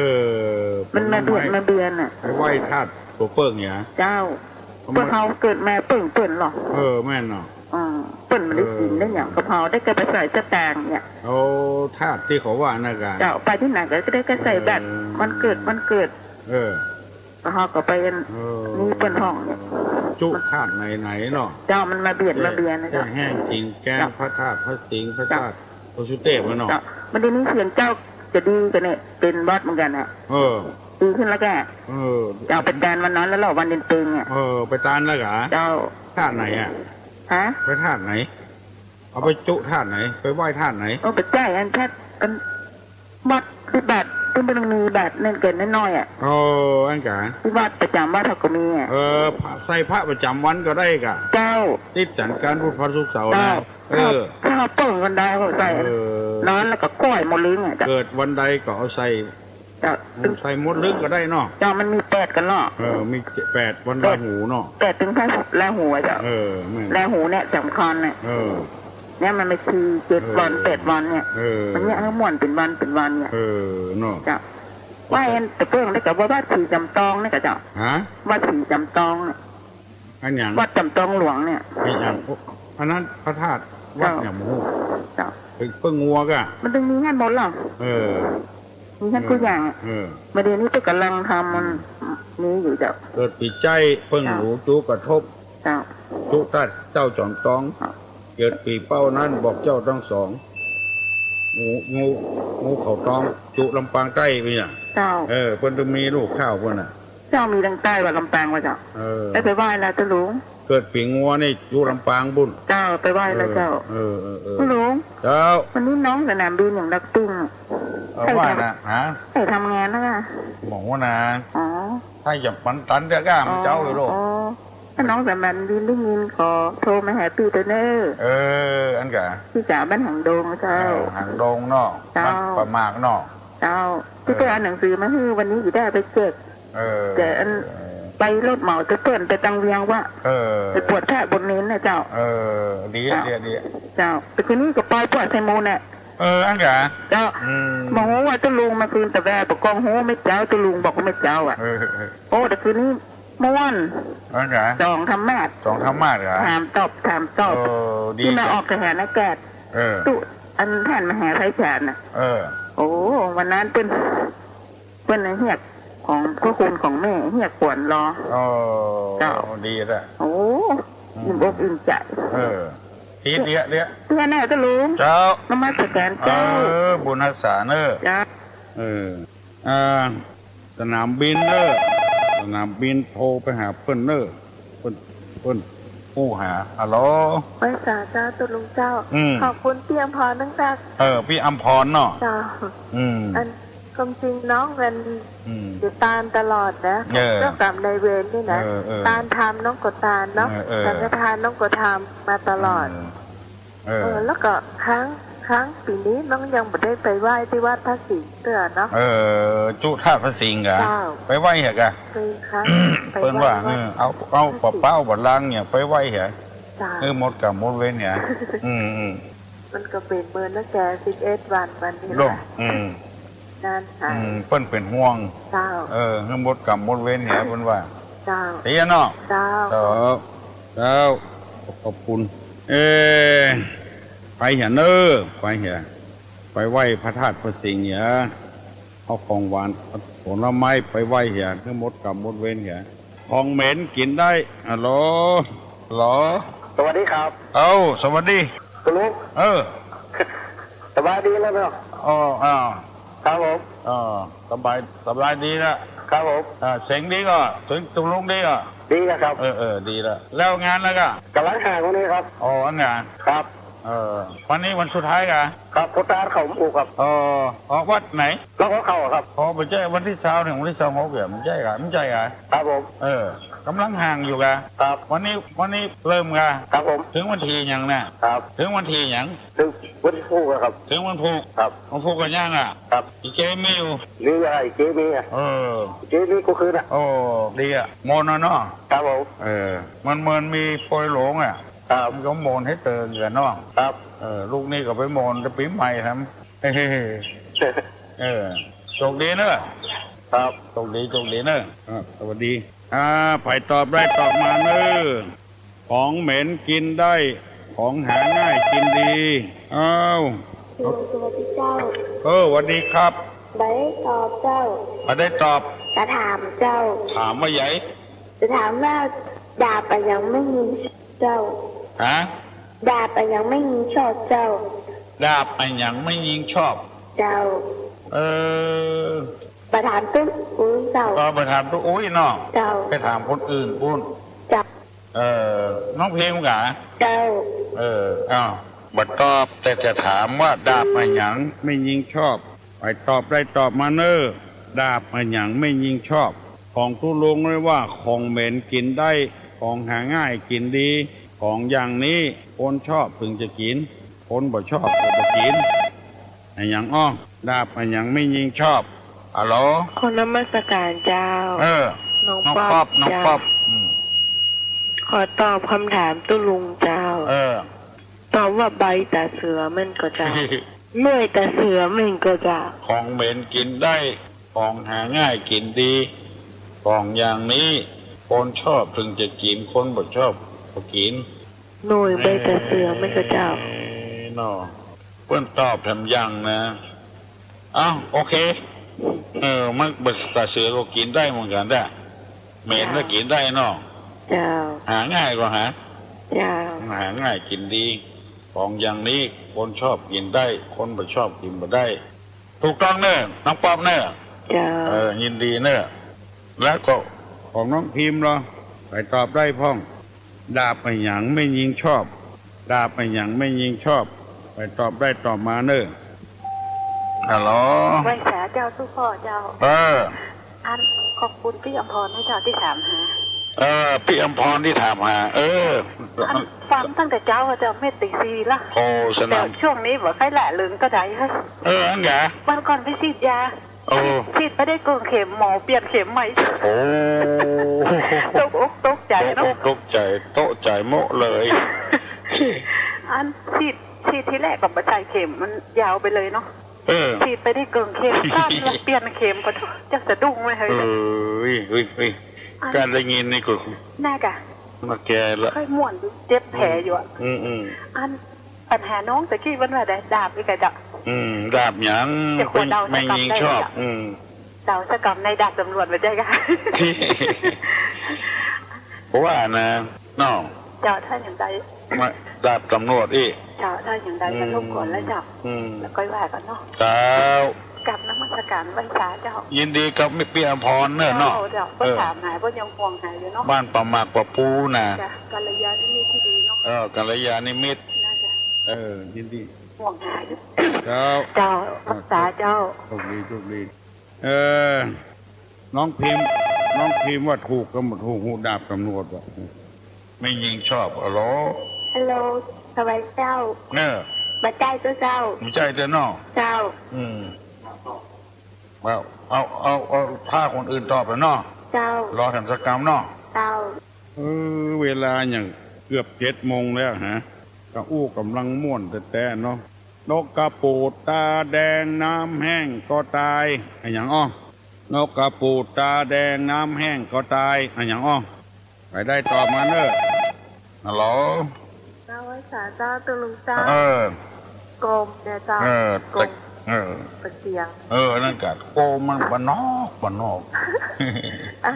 อ มันมาเบียดมาเบียนอะ ผลไม้ ไปไหว้ธาตุตัวเปิ้นเนี่ย เจ้า พวกเฮาเกิดมาเปิ้นเปิ้นหรอ เออ แม่นเนาะ อ่า เปิ้นมันได้กินได้หยังกับเฮา ได้แก่ไปใส่สตางค์เนี่ย โอ้ ธาตุที่เขาว่านะกะ เจ้า ไปที่ไหนก็ได้แก่ใส่บัตร เออ วันเกิด วันเกิด เออ แล้วเฮาก็ไปอัน เออ นี่เปิ้นห้องเนี่ย จุธาตุไหนๆเนาะ เจ้า มันมาเบียดมาเบียนนะเจ้า แก้แห้งกินแก้ง เจ้า พระธาตุพระสิงห์พระธาตุพระสุเทพฯอะเนาะ เจ้า มันได้ยินเสียงเจ้าจะดีกันเนี่ย เป็นหวัดเหมือนกันฮะ เออ ดีขึ้นแล้วแก เออ เจ้า ไปแตนวันนั้นแล้วเหรอ วันเต็งๆเนี่ย เออ ไปแตนแล้วกะ เจ้า ธาตุไหนอะ ฮะ ไปธาตุไหน เอาไปจุธาตุไหน ไปไหว้ธาตุไหน เออ ไปใต้อันธาตุอันวัดที่บาทที่มันมีบาทนั่นเกินน้อยๆอะ เออ อันกะ ที่วัดประจำวัดเขาก็มีอะ เออ พระ ใส่พระประจำวันก็ได้กะ เจ้า ติดฉันกันพุธพระศุกร์เสาร์นะ เจ้า เออ ถ้าเอาเปิ้งกันได้ก็ใส่ เออ นอนแล้วก็ก้อยหมดเลยเนี่ย เจ้า เกิดวันใดก็เอาใส่ เจ้า อืม ใส่หมดลึกก็ได้เนาะ เจ้า มันมีแปดกันเนาะ เออ มีแปดวันราหูเนาะ แปดถึงห้าสิบราหูอะเจ้า เออ แม่น ราหูเนี่ยสำคัญเนี่ย เออ เนี่ยมันมีสี่เจ็ดวัน เออ แปดวันเนี่ย เออ มันเนี่ยให้ม่วนเป็นวันเป็นวันเนี่ย เออ เนาะ เจ้า ว่าเห็นแต่เปิ้งได้กับว่าวัดศรีจำตองนี่กะเจ้า ฮะ วัดศรีจำตองเนี่ย อันหยัง วัดจำตองหลวงเนี่ย อันหยัง โอ้ อันนั้นพระธาตุ วัด เจ้า หยังบ่ฮู้ เจ้า ไปเปิ้งงัวกะ มันต้องมีงานหมดเหรอ เออ มีงานทุกอย่างอะ เออ มาเดี๋ยวนี้ก็กำลังทำมัน อืม มีอยู่เจ้า เกิดปีใจ๊เปิ้ง เจ้า หรูจุกระทบ เจ้า จุธาตุเจ้าจอมตอง เจ้า เกิดปีเป้านั้นบอกเจ้าทั้งสอง งู งู งูเขาตอง จุลำปางใต้เนี่ย เจ้า เออ เปิ้นต้องมีลูกข้าวเปิ้นน่ะ เจ้ามีทางใต้ว่าลำปางว่าเจ้า เออ ได้ไปไหว้แล้วเจ้าหลวง เกิดปีงัวนี่อยู่ลำปางบุญ เจ้า ไปไหว้แล้วเจ้า เออ เออ เออ เจ้าหลวง เจ้า วันนี้น้องสนามบินอย่างดักตุ้ง เออ ใครทำ ว่านะ ฮะ ใครทำงานนะคะ หมอนะ อ๋อ ให้จะมันตันเดียวก็มันเจ้าอยู่ลูก อ๋อ ถ้าน้องสมานบินได้ยินขอโทรมาหาพี่เถอะเนอะ เออ อันกะ พี่จ๋าบ้านหางดงเจ้า เออ หางดงเนาะ เจ้า บ้านป่ามากเนาะ เจ้า ที่ เออ ไปเอาหนังสือมาให้วันนี้อยู่ได้ไปแจก เออ แต่อัน เออ ไปรถเหมาแต่เปิ้นไปตังเวียงวะ เออ ไปปวดแผลบนเน้นนะเจ้า เออ ดีอะ เจ้า ดีอะ ดีอะ เจ้า แต่คืนนี้ก็ไปปวดไซมูนน่ะ เออ อันกะ เจ้า อืม บอกว่าตะลุงมาคืนแต่แว่บอกกองหูไม่เจ้า ตะลุงบอกว่าไม่เจ้าอ่ะ เออ เออ โอ้ แต่คืนนี้ม่วน อันกะ สองธรรมาส สองธรรมาสเหรอ ถามตอบ ถามตอบ เออ ดี ที่มา จ้ะ ออกสถานการณ์ เออ ตุ อันท่านมหาไพศาลน่ะ เออ โอ้ วันนั้นเปิ้น เปิ้นเฮียกของพระคุณของแม่เฮียกขวัญรอ โอ้ เจ้า ดีละ โอ้ อืม อิ่มอกอิ่มใจ เออ ดีเดียเดีย เพื่อนแน่ตะลุง เจ้า นมัสการเจ้า เออ บุญฮักษาเนอะ เจ้า เออ อ่า สนามบินเนอะ สนามบินโทรไปหาเปิ้นเนอะ เปิ้น เปิ้นอู้หา ฮัลโหล ไหว้สาเจ้า ตะลุงเจ้า อืม ขอบคุณพี่อำพรนัก เออ พี่อำพรเนาะ เจ้า อืม อัน ความจริงน้องมัน อืม อยู่ตานตลอดนะ เออ เจ้ากรรมนายเวรนี่นะ เออ เออ ตานทำน้องก็ตานเนาะ เออ เออ สังฆทานน้องก็ทำมาตลอด เออ เออ เออ แล้วก็ครั้ง ครั้งปีนี้น้องยังบ่ได้ไปไหว้ที่วัดพระสิงห์เตื้อเนาะ เออ จุธาตุพระสิงห์กะ เจ้า ไปไหว้เหรอกะ เคยครั้ง ไป เปิ้นว่า ไหว้ เออ เอา เอา วัดพระสิงห์ ปะเป้าบัดล้างเนี่ย ไปไหว้เหรอ เจ้า เออ หมดกรรมหมดเวรเนี่ย อืม อืม มันก็เป็นเมินตั้งแต่สิบเอ็ดวันวันนี้ โลก ละ อืม นั่นค่ะ อืม เปิ้นเป็นห่วง เจ้า เออ ให้หมดกรรมหมดเวรเนี่ย เปิ้นว่า เจ้า เตี้ยเนาะ เจ้า เจ้า เจ้า ขอบคุณ เออ ไปเหียเนอะ ไปเหีย ไปไหว้พระธาตุพระสิงห์เหีย เอาของหวาน เอาผลไม้ไปไหว้เหีย ให้หมดกรรมหมดเวรเหีย ของเหม็นกินได้ ฮัลโหล ฮัลโหล สวัสดีครับ เอ้า สวัสดี คุณลุง เออ สบายดีแล้วเนาะ อ๋อ อ้าว ครับผม อ๋อ สบาย สบายดีแล้ว ครับผม อ่า เสียงดีก็ เสียงตกลงดีก็ ดีแล้วครับ เออ เออ ดีแล้ว แล้วงานแล้วก็ กำลังหาคนนี้ครับ อ๋อ อันเนี้ย ครับ เออ วันนี้วันสุดท้ายกะ ครับ พุทธาเขาหมู่ครับ เออ ออกวัดไหน แล้วก็เขาครับ อ๋อ ไม่ใช่วันที่ซาวเนี่ย วันที่ซาวหกเนี่ย ไม่ใช่กะ ไม่ใช่กะ ครับผม เออ กำลังห่างอยู่กะ ครับ วันนี้ วันนี้เริ่มกะ ครับผม ถึงวันที่หยังน่ะ ครับ ถึงวันที่หยัง ถึงวันที่หกอะครับ ถึงวันพุธ ครับ วันพุธก็ย่างอ่ะ ครับ อีเจมีอยู่ มีอะไร อีเจมีอะ เออ อีเจมีก็คืนอะ โอ้ ดีอ่ะ มนต์นะเนาะ ครับผม เออ มัน มันมีปอยหลงอ่ะ ครับ มันก็มนต์ให้เติมกันเนาะ ครับ เออ ลูกนี้ก็ไปมนต์แต่ปีใหม่ทำ เออ โชคดีเนอะ ครับ โชคดี โชคดีเนอะ อ่ะ สวัสดี อ่า ไปตอบได้ตอบมาเนอะ ของเหม็นกินได้ ของหาง่ายกินดี อ้าว สวัสดีเจ้า เออ สวัสดีครับ บ่ได้ตอบเจ้า บ่ได้ตอบ จะถามเจ้า ถามว่าใหญ่ จะถามว่าดาบอะหยังไม่ยิงชอบเจ้า ฮะ ดาบอะหยังไม่ยิงชอบเจ้า ดาบอะหยังไม่ยิงชอบ เจ้า เออ ไปถามตุ๊กอุ๊ยเจ้า ก็ไปถามตุ๊กอุ๊ยเนาะ เจ้า ไปถามคนอื่นปุ้น เจ้า เออ น้องเพลงกะ เจ้า เออ อ้าว บ่ตอบ แต่จะถามว่าดาบอะหยังไม่ยิงชอบ ไปตอบได้ตอบมาเนอะ ดาบอะหยังไม่ยิงชอบ ของตุ๊ลุงเรียกว่าของเหม็นกินได้ ของหาง่ายกินดี ของอย่างนี้คนชอบถึงจะกิน คนบ่ชอบก็บ่กิน อะหยังอ้อ ดาบอะหยังไม่ยิงชอบ ฮัลโหล ขอนมัสการเจ้า เออ น้อง น้องป๊อป ป๊อป น้อง เจ้า ป๊อป อืม ขอตอบคำถามตุ๊ลุงเจ้า เออ ตอบว่าใบตาเสือแม่นก็เจ้า หน่วยตาเสือแม่นก็เจ้า ของเหม็นกินได้ ของหาง่ายกินดี ของอย่างนี้คนชอบถึงจะกิน คนบ่ชอบบ่กิน หน่วยใบตาเสือแม่นก็เจ้า เอ้ย เนาะ เปิ้นตอบแถมยังนะ เอ้า โอเค เออ มันใบตาเสือก็กินได้เหมือนกันเด้อ เหม็นก็กินได้เนาะ เจ้า หาง่ายก็หา เจ้า หาง่ายกินดี ของอย่างนี้คนชอบกินได้ คนบ่ชอบกินบ่ได้ ถูกต้องเนอะ น้องป๊อปเนอะ เจ้า เออ ยินดีเนอะ แล้วก็ของน้องพิมพ์เหรอ ไปตอบได้พ่อง ดาบอะหยังแม่นญิงชอบ ดาบอะหยังแม่นญิงชอบ ไปตอบได้ตอบมาเนอะ ฮัลโหล ไหว้สาเจ้าตุ๊พ่อเจ้า เออ อัน ขอบคุณพี่อมพรนะเจ้าที่ถามหา เออ พี่อมพรที่ถามหา เออ อันฟังตั้งแต่เช้าอะเจ้า เม็ดตีสี่ละ โอ้ สนาม แต่ช่วงนี้บ่ค่อยละเริงเท่าใดเฮ้ย เออ อันกะ วันก่อนไปฉีดยา โอ้ ฉีดไปได้เกินเข็ม หมอเปลี่ยนเข็มใหม่ โอ้ ตกอกตกใจเนาะ ตกอกตกใจ โต๊ะใจโมะเลย อันฉีด ฉีดทีแรกก็บ่ใช่เข็ม มันยาวไปเลยเนาะ เออ ฉีดไปได้เกินเข็ม สั้นแล้วเปลี่ยนเข็ม ขอโทษ จะสะดุ้งไว้เฮ้ย เอ้ย เอ้ย เอ้ย อัน การได้ยินนี่ก็ น่ากะ มาแก่ละ ค่อยม่วนอยู่ เจ็บแผลอยู่อะ อืม อืม อัน ปัญหาน้องตะกี้มันว่าได้ดาบอีกอะจ้ะ อืม ดาบหยัง จะขอเดาสักกำได้ไหม แม่หญิงชอบ อืม เดาสักกำในดาบตำรวจมาได้กะ เพราะว่านะ เนาะ เจ้า ถ้าอย่างใด มาดาบตำรวจอีก เจ้า ถ้าอย่างใดก็รบกวนแล้วเจ้า อืม แล้วค่อยว่ากันเนาะ เจ้า กราบนมัสการไหว้สาเจ้า ยินดีกับพี่อมพรเนอะเนาะ เจ้า เจ้า เออ ก็ถามหา ก็ยังห่วงหาอยู่เนาะ บ้านป่าหมากป่าปูนะ จ้ะ กัลยาณมิตรที่ดีเนาะ เออ กัลยาณมิตร น่าจะ เออ ยินดี ห่วงหาอยู่ เจ้า เจ้า รักษาเจ้า โชคดี โชคดี เออ น้องพิมพ์ น้องพิมพ์ว่าถูกก็บ่ถูก ฮู้ดาบตำรวจบ่ แม่หญิงชอบ ฮัลโหล ฮัลโหล สวัสดีเจ้า เออ บ่ใจ้ตัวเจ้า บ่ใจ้ตัวเนาะ เจ้า อืม เอา เอา เอา เอา ถ้าคนอื่นตอบแล้วเนาะ เจ้า รอแถมสักกำเนาะ เจ้า เออ เวลาอย่างเกือบเจ็ดโมงแล้วฮะ ก็อู้กำลังม่วนแต๊ๆเนาะ นกกระปูดตาแดงน้ำแห้งก็ตาย อะหยังอ้อ นกกระปูดตาแดงน้ำแห้งก็ตาย อะหยังอ้อ ไปได้ตอบมาเนอะ ฮัลโหล เจ้า ไหว้สาเจ้า ตุ๊ลุงเจ้า เออ โกมเนี่ยเจ้า เออ โกม ตะ เออ ตะเกียง เออ นั่นกะ โกมมันบ้านนอก บ้านนอก อ่ะ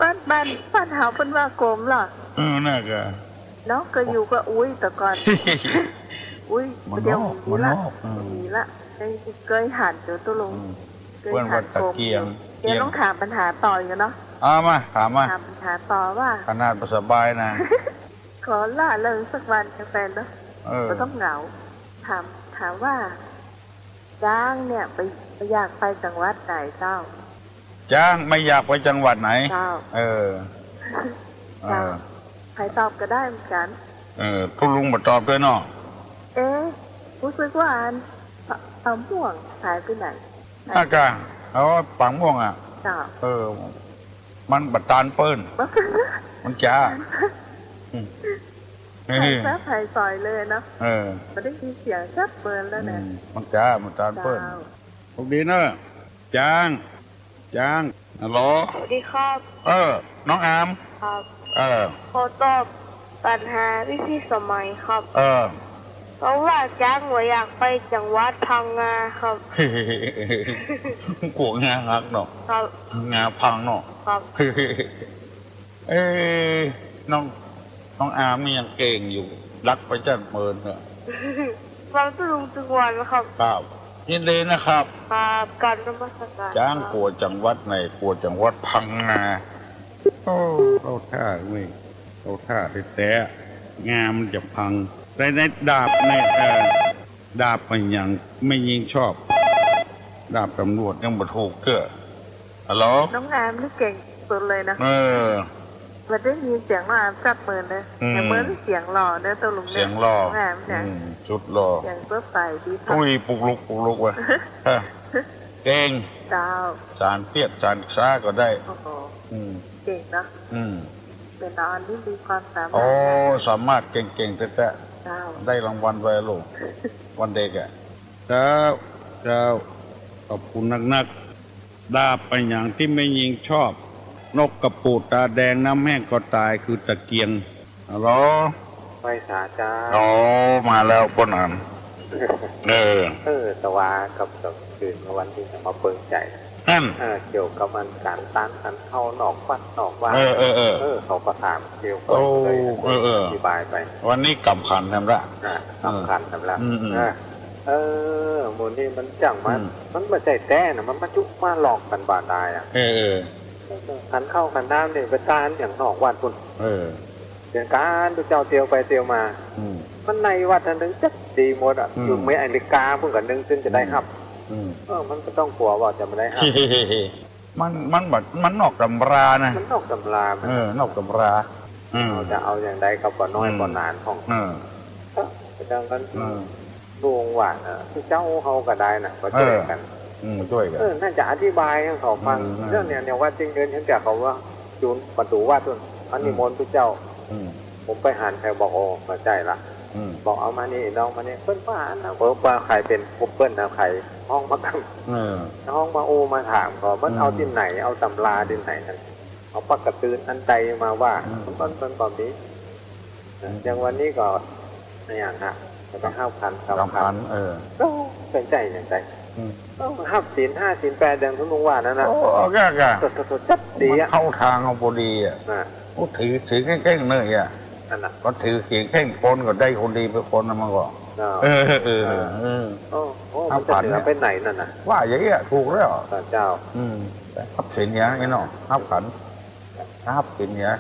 บ้าน บ้าน บ้านเฮาเปิ้นว่าโกมเหรอ เออ น่ากะ เนาะ ก็อยู่ก็อุ้ยแต่ก่อน อุ้ย บ้านนอก เดี๋ยวนี้ละ บ้านนอก เออ มีละ เคย เคยหันอยู่ตุ๊ลุง อืม เคยหันโกมอยู่ เปิ้นว่าตะเกียง เดี๋ยวต้องถามปัญหาต่ออยู่เนาะ เอามา ถามมา ถามปัญหาต่อว่า ขนาดบ่สบายนะ ขอล่าเริงสักวันกับแฟนเนาะ เออ บ่ต้องเหงา ถาม ถามว่า ช้างเนี่ยไป ไปอยากไปจังหวัดไหนเจ้า ช้างไม่อยากไปจังหวัดไหน เจ้า เออ เจ้า เออ ใครตอบก็ได้เหมือนกัน เออ ตุ๊ลุงบ่ตอบด้วยเนาะ เอ๊ะ รู้สึกว่าอัน ปะ ปะม่วงหายไปไหน อากา เอาปางม่วงอ่ะ เจ้า เออ มันบ่ตานเปิ้น มันจ้า อืม ใครแป๊บใครซอยเลยเนาะ เออ บ่ได้ยินเสียงแป๊บเปิ้นแล้วนะ อืม มันจ้า มันตานเปิ้น เจ้า โชคดีเนอะ จ้าง จ้าง ฮัลโหล สวัสดีครับ เออ น้องอาม ครับ เออ ขอตอบปัญหาวิธีสมัยครับ เออ เพราะว่าช้างว่าอยากไปจังหวัดพังงาครับ กัวงาหักเนาะ ครับ งาพังเนาะ ครับ เอ้ย น้อง น้องอาร์มนี่ยังเก่งอยู่ รักไปจัดเมินเนอะ ฟังตุ๊ลุงทุกวันนะครับ ครับ ยินดีนะครับ ครับ กราบนมัสการ ช้างกัวจังหวัดไหน กัวจังหวัดพังงา โอ้ เข้าท่าเว้ย เข้าท่าแต๊ๆ งามันจะพัง แต่ในดาบเนี่ย เอ่อ ดาบอะหยัง แม่หญิงชอบ ดาบตำรวจยังบ่ถูกเตื้อ ฮัลโหล น้องอาร์มนี่เก่งสุดเลยนะ เออ บ่ได้ยินเสียงน้องอาร์มจับเมินเลย อืม แต่เมินเสียงหล่อเด้อตุ๊ลุงเนี่ย เสียงหล่อ น้องอาร์มเนี่ย อืม สุดหล่อ เสียงสดใสดีครับ ตุ้ยปุกลุกปุกลุกว่ะ เออ เก่ง เจ้า สารเตี้ยสารซ้าก็ได้ โอ้โห อืม เก่งเนาะ อืม เป็นน้องที่มีความสามารถ โอ้ สามารถเก่งๆแต๊ๆ เจ้า ได้รางวัลไปลูก วันเด็กอะ เจ้า เจ้า ขอบคุณนักๆ ดาบอะหยังตี้แม่หญิงชอบ นกกระปูดตาแดงน้ำแห้งก็ตายคือตะเกียง ฮัลโหล ไหว้สาเจ้า โอ้ มาแล้วป้นอัน เออ เออ แต่ว่ากับ กับคืนวันที่จะมาเปิงใจ นั่น เออ เกี่ยวกับอันการตั้งอันเข้านอกวัดนอกวา เออ เออ เออ เออ เขาก็ถามเกี่ยวกับ โอ้ เลย เออ เออ อธิบายไป วันนี้กำขันแถมละ อ่ะ กำขันแถมละ อืม อืม เออ เออ หมู่นี้มันจังมัน อืม มันบ่ใช่แต๊นะ มันมาจุมาหลอกกันบาดายอ่ะ เออ เออ ขันข้าวขันน้ำนี่ไปตานอย่างนอกวัดพุ้น เออ เปลี่ยนการทุกเจ้าเตียวไปเตียวมา อืม มันในวัดอันหนึ่งจักดีหมดอ่ะ อืม อยู่อเมริกาพุ้นกันหนึ่งซึ่งจะได้ฮับ อืม เออ มันก็ต้องกลัวว่าจะไม่ได้ฮับ มัน มันบ่ มันนอกตำรานะ มันนอกตำรา มัน เออ นอกตำรา อืม เฮาจะเอาอย่างใดกับป้อน้อย อืม ป้อนานของ เออ เออ ไปตามกัน อืม ลุงว่านะ ผู้เจ้าเฮาก็ได้นะ ก็ช่วยกัน เออ อืม ช่วยกัน เออ น่าจะอธิบายให้เขาฟัง อืม เรื่องเนี้ย เนี่ย วัดเชียงยืน เห็นแต่เขาว่า ศูนย์ประตูวัดนู่น เขานิมนต์ผู้เจ้า อืม ผมไปหันไปบอก โอ้ เข้าใจละ อืม บอก เอามานี่ น้องมานี่ เปิ้นว่าอันนะ เปิ้นว่าใครเป็น เปิ้นนะ ใครฮ้องมากัน เออ ฮ้องมาอู้มาถามเขา มันเอา อืม ที่ไหน เอาตำราที่ไหนนั่น เอาปากกระตือนอันใดมาว่า อืม มัน มันก็มี อืม อย่างวันนี้ก็ อย่างฮะ ก็ต้องห้าพัน สามพัน สามพัน เออ ก็เป็นใจอย่างใด อืม ต้องฮับศีลห้าศีลแปดอย่างที่ลุงว่านั่นนะ โอ้ ก็ ก็ โถ่ๆๆ จัดดีอะ มันเข้าทางเอาพอดีอะ อ่ะ โอ้ ถือ ถือเข่งๆ เลยอะ นั่นน่ะ ก็ถือเข่งๆ คนก็ได้คนดีไปคนนะมันก็ อ่า เออ เออ อ่า เออ โอ้ โอ้ ห้าพัน มันจะเหลือไปไหนนั่นน่ะ ว่าอย่างเงี้ยถูกแล้ว อ่า เจ้า อืม ฮับศีลเนี่ยไอ้น้อง ห้าพัน ฮับศีลเนี่ย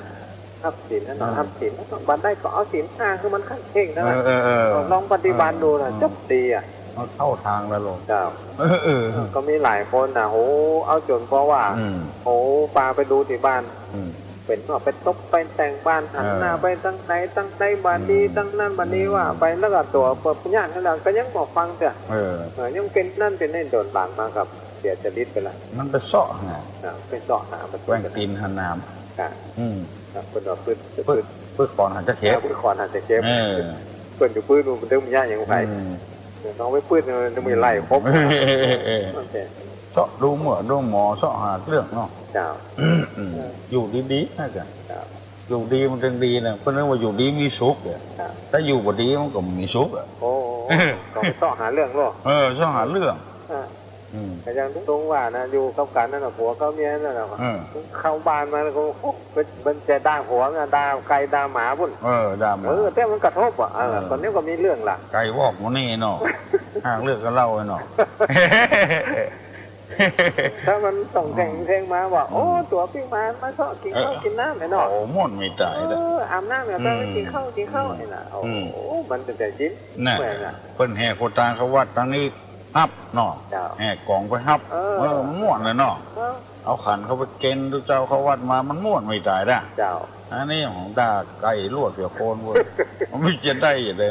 ฮับศีลนะเนาะ อืม ฮับศีลนะเนาะ บัดได้ก็เอาศีลห้าคือมันขั้นเข่งนะ เออ เออ เออ ลองปฏิบัติดูนะ อืม จบดีอะ มันเข้าทางแล้วลูก เจ้า เออ เออ เออ ก็มีหลายคนนะ โห เอาจนเพราะว่า อืม โห ปาไปดูที่บ้าน อืม เป็นว่าไปตบไปแต่งบ้าน หัน เออ หน้าไปทางไหน ทางใดบ้านดี อืม ทางนั้นบ้านนี้ อืม ว่าไป แล้วก็ตัวเปิดญาตินั่นแหละ ก็ยังบอกฟังเถอะ เออ เออ ยังเป็นนั่นเป็นนี่ โดนหลังมากับ เสียจริตไปละ มันไปเซาะหา อ่า ไปเซาะหา มัน แกว่งตีนหาน้ำ ค่ะ อืม อ่ะ เปิ้นว่าปื๊ด ปื๊ด ปื๊ด ปื๊ดขอนหาตะเข็บ อ่า ปื๊ดขอนหาตะเข็บ เออ เปิ้นอยู่ปื๊ด มันเรื่องมันยากอย่างไร อืม เดี๋ยวน้องไปปื๊ด มันจะมีไล่ครบ เออ เออ เออ มันเป็น เซาะดูเมื่อดูหมอ เซาะหาเรื่องเนาะ เจ้า อืม เออ อยู่ดีๆ นะจ๊ะ เจ้า อยู่ดีมันถึงดีนะ เปิ้นเรียกว่าอยู่ดีมีสุขเนี่ย ครับ ถ้าอยู่บ่ดีมันก็บ่มีสุขอะ โอ้ โอ้ โอ้ ก็ไปเซาะหาเรื่องโลด เออ เซาะหาเรื่อง อ่ะ อืม ก็อย่างลุงว่านะ อยู่กับกันนั่นน่ะ ผัวกับเมียนั่นน่ะ เออ เข้าบ้านมาแล้วก็ โอ้ มันจะด่าผัวนะ ด่าไก่ด่าหมาปุ้น เออ ด่าหมา เออ แต่มันกระทบอ่ะ เออ เออ ตอนนี้ก็มีเรื่องละ ไก่วอกหมู่นี่เนาะ หากเรื่องกับเหล้าเนาะ ถ้ามันต้องแต่งเพลงมาว่า อืม โอ้ ตัวปิ้งมา มาเซาะกินข้าว เออ กินน้ำไอ้เนาะ โอ้ ม่วนไม่ตายเลย เออ อาบน้ำเนี่ย อืม ไปกินข้าว กินข้าว อืม ไอ้น่ะ โอ้ อืม มันเป็นใจจริง น่ะ แม่น่ะ เปิ้นแห่โคตางเข้าวัดทางนี้ฮับเนาะ เจ้า แห่กองไปฮับ เออ เออ ม่วนเลยเนาะ เออ เอาขันเข้าไปเกณฑ์ดูเจ้าเข้าวัดมา มันม่วนไม่ตายนะ เจ้า อันนี้ของด่าไก่ลวดเสียโคนเว้ย มันไม่จะได้เลย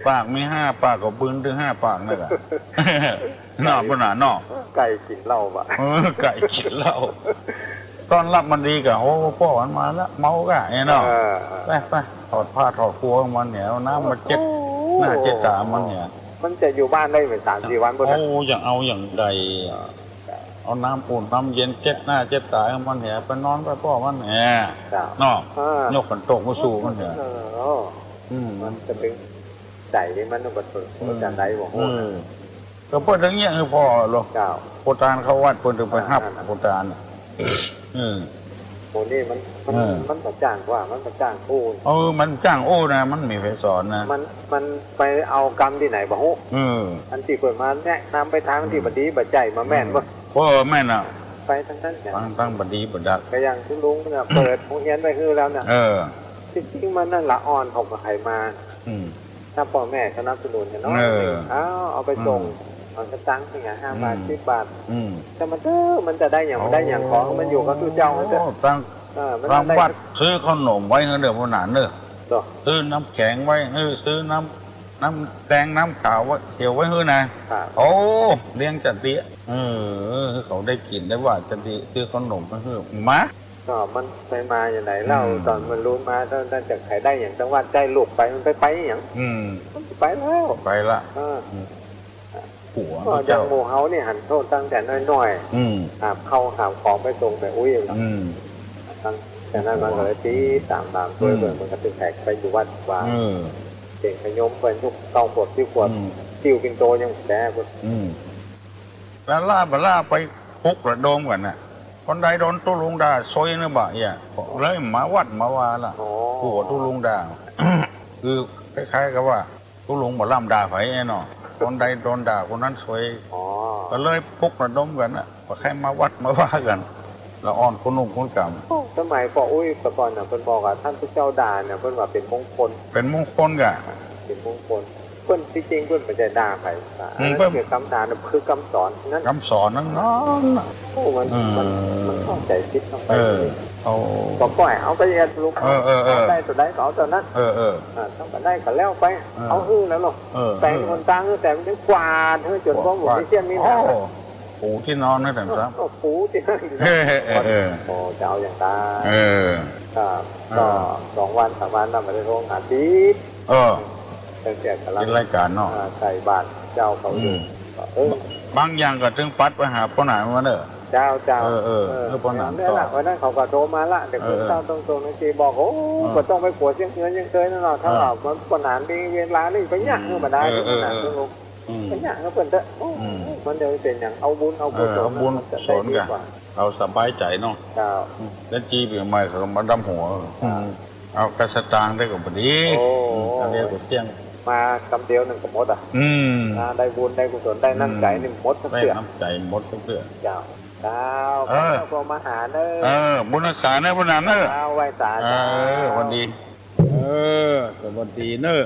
ปากมีห้าปากก็บึนถึงห้าปากนั่นแหละ เนาะ ปุ้นน่ะเนาะ ไก่กินเหล้าบ่ะ เออ ไก่กินเหล้า ต้อนรับมันดีกะ โอ้ พ่อมันมาแล้ว เมากะ ไอ้เนาะ เออ ไป ไป ถอดผ้าถอดครัวมันเนี่ย เอาน้ำมาเช็ด โอ้โห หน้าเช็ดตามันเนี่ย มันจะอยู่บ้านได้ไหม สามสี่วันพุ้นน่ะ โอ้ อย่างเอาอย่างใดอะ เอาน้ำอุ่นน้ำเย็นเช็ดหน้าเช็ดตาให้มันเนี่ย ไปนอนไปพ่อมันเนี่ย จ้ะ เนาะ เออ ยกขันโตกมาสู่มันเนี่ย เออ อืม มันจะเป็น ใจมันก็สน อืม จะได้บ่ฮู้ อืม ก็เปิ้นถึงเยียะให้พ่อหรอก เจ้า โคตานเข้าวัดเปิ้นถึงไปฮับ อ่า โคตาน อืม โอ้นี่มัน มัน เออ มันบ่จ้างว่า มันบ่จ้างอู้ เออ มันจ้างอู้นะ มันมีใผสอนนะ มัน มันไปเอากรรมที่ไหนบ่ฮู้ เออ อันที่เปิ้นมาแนะนำไปทางที่ อืม บ่ดีบ่ใจ้มาแม่นบ่ อืม เออ แม่นอ่ะ ไปทางนั้นจ้ะ ทาง ทางบ่ดีบ่ดัก ก็อย่างคุณลุงเนี่ย เปิดโรงเรียนไว้ให้แล้วเนี่ย เออ จริงๆ มันนั่นละอ่อนของใครมา อืม ถ้าพ่อแม่สนับสนุนเนี่ยเนาะ เออ เอา เอาไปส่ง อืม เอาสตางค์เนี่ย ห้าบาท อืม สิบบาท อืม แต่มันเออ มันจะได้อย่าง โอ้ ได้อย่างของมันอยู่กับตู้เจ้ามันเถอะ โอ้ ตั้ง เออ มัน ตั้ง ได้ วัดซื้อขนมไว้เนอะ เดี๋ยวพวกนั้นเนอะ เหรอ ซื้อน้ำแข็งไว้ เออ ซื้อน้ำ น้ำแดงน้ำขาวไว้ เขียวไว้หื้อนะ ครับ โอ้ เลี้ยงจัดเลี้ยง เออ เขาได้กินได้ว่าจัดเลี้ยง ซื้อขนมมาหื้อ มา ก็มันไปมาอย่างไหนเล่า อืม ตอนมันรู้มา ตอนนั้นจะขายได้อย่างจังหวัดใกล้ลูกไป มันไป ไปอย่าง อืม มันไปแล้ว ไปละ เออ อืม หัว ก็ พระ อย่าง เจ้า หมู่เฮานี่หันโทษตั้งแต่น้อยๆ อืม หาบข้าวหาบของไปส่งแม่อุ๊ยเหรอ อืม ตั้งแต่นั้นมันก็เลยติดตามตาม อืม ช่วยเบิ่ง มันก็ตึงแตกไปอยู่วัดวา อืม เก่งขยมไปทุกเก้าขวบสิบขวบ อืม ติ้วปิ่นโตยังแก่กว่า อืม แล้วล่าบ่ล่าไปปลุกระดมกันน่ะ คนใดโดนตุ๊ลุงด่าซวยนึกบ่าเอี้ย เลยมาวัดมาว่าละ อ๋อ กลัวตุ๊ลุงด่า คือคล้ายๆกับว่า ตุ๊ลุงบ่ล้ำด่าไผไอ้เนาะ คนใดโดนด่าคนนั้นซวย อ๋อ ก็เลยปลุกระดมกันน่ะ ว่าใครมาวัดมาว่ากัน ละอ่อนคนหนุ่มคนกำ โอ้ สมัยป้ออุ๊ยแต่ก่อนน่ะ เพิ่นบอกว่าท่านผู้เจ้าด่าเนี่ย เพิ่นว่าเป็นมงคล เป็นมงคลกะ เป็นมงคล เปิ้น ที่จริงเปิ้นบ่ใจ้ด่าไผ อืม อันนั้น เปิ้น คือกำด่า คือกำสอนนั้น กำสอนนั้นเนาะ โอ้ มัน เออ มัน มันเข้าใจผิดลงไป เออ เอา ก็ปล่อยเอาไปเฮ็ดลูก เออ เออ เออ เอาได้เท่าใดก็เอาเท่านั้น เออ เออ อ่า ทำบ่ได้ก็แล้วไป เออ เอาหื้อแล้วเนาะ เออ แต่ง เออ หนตาง แต่มันยังกวาดหื้อจน โอ้ บ่มีเสี้ยนมีแหลว โอ้ ปูที่นอนนะ แต่ เออ ซ้ำ ก็ปูที่นั่น เออ เออ เออ โอ้ จะเอาอย่างนั้น เออ ครับ เออ ก็สองวันสามวันนั้นไม่ได้โทรหาติด เออ เพิ่นเสียกำลัง เป็นรายการเนาะ อ่า ใส่บาตรเจ้าเขาอยู่ อืม ก็ เออ บางอย่างก็ถึงปัดไปหาป้อหนานมาเนอะ เจ้า เจ้า เออ เออ เออ เออ ป้อหนาน นั่นแหละ ก็ วันนั้นเขาก็โทรมาละ เดี๋ยว เออ เออ เพิ่นเจ้าตรงๆ นั่นสิบอก โอ้ เออ บ่ต้องไปกั๋วเสี้ยงเฮือนเสี้ยงเตยนั่นหรอก ถ้า เออ ว่ามันป้อหนานมีเวลานี่ไปยาก อืม ธรรมดา เออ เออ เออ ธรรมดา อืม ไปยากนะเพิ่นเถอะ โอ้ อืม มันเดี๋ยวเป็นอย่างเอาบุญเอากุศล เออ เอาบุญ มันจะได้ กุศล ดีกว่า กัน เอาสบายใจเนาะ เจ้า อืม แล้วจีปีใหม่เขามาดำหัว เจ้า อืม เอากระสตางค์ได้ก็พอดี โอ้ อืม อันนี้ก็เที่ยง มากำเดียวหนึ่งก็หมดอ่ะ อืม อ่า ได้บุญได้กุศลได้น้ำใจ อืม นี่หมดสักเทื่อ ได้น้ำใจหมดสักเทื่อ เจ้า เจ้า เออ เจ้าก็มาหาเนอะ เออ บุญรักษาเนอะ บุญหนาเนอะ เจ้า ไหว้สา เออ เจ้า สวัสดี เออ สวัสดีเนอะ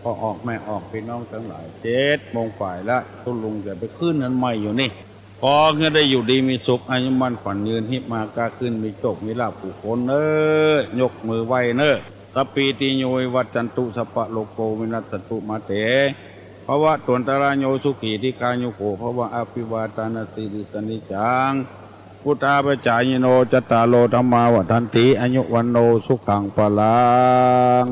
พ่อออกแม่ออกพี่น้องทั้งหลาย เจ็ดโมงฝ่ายละ ตุ๊ลุงจะไปขึ้นเฮือนใหม่อยู่นี่ ขอให้ได้อยู่ดีมีสุข อายุมั่นขวัญยืน ฮิมาก้าขึ้น มีโชคมีลาภผู้คนเอ้ย ยกมือไหว้เนอะ สัพพีติโยวิวัชชันตุ สัพพะโรโควินัสสันตุ มาเต ภวัตวันตราโย สุขีทีฆายุโก ภวะ อภิวาทานะสีลิสสะนิจจัง วุฑฒาปจายิโน จัตตาโร ธัมมา วัฑฒันติ อายุวัณโณ สุขัง พลัง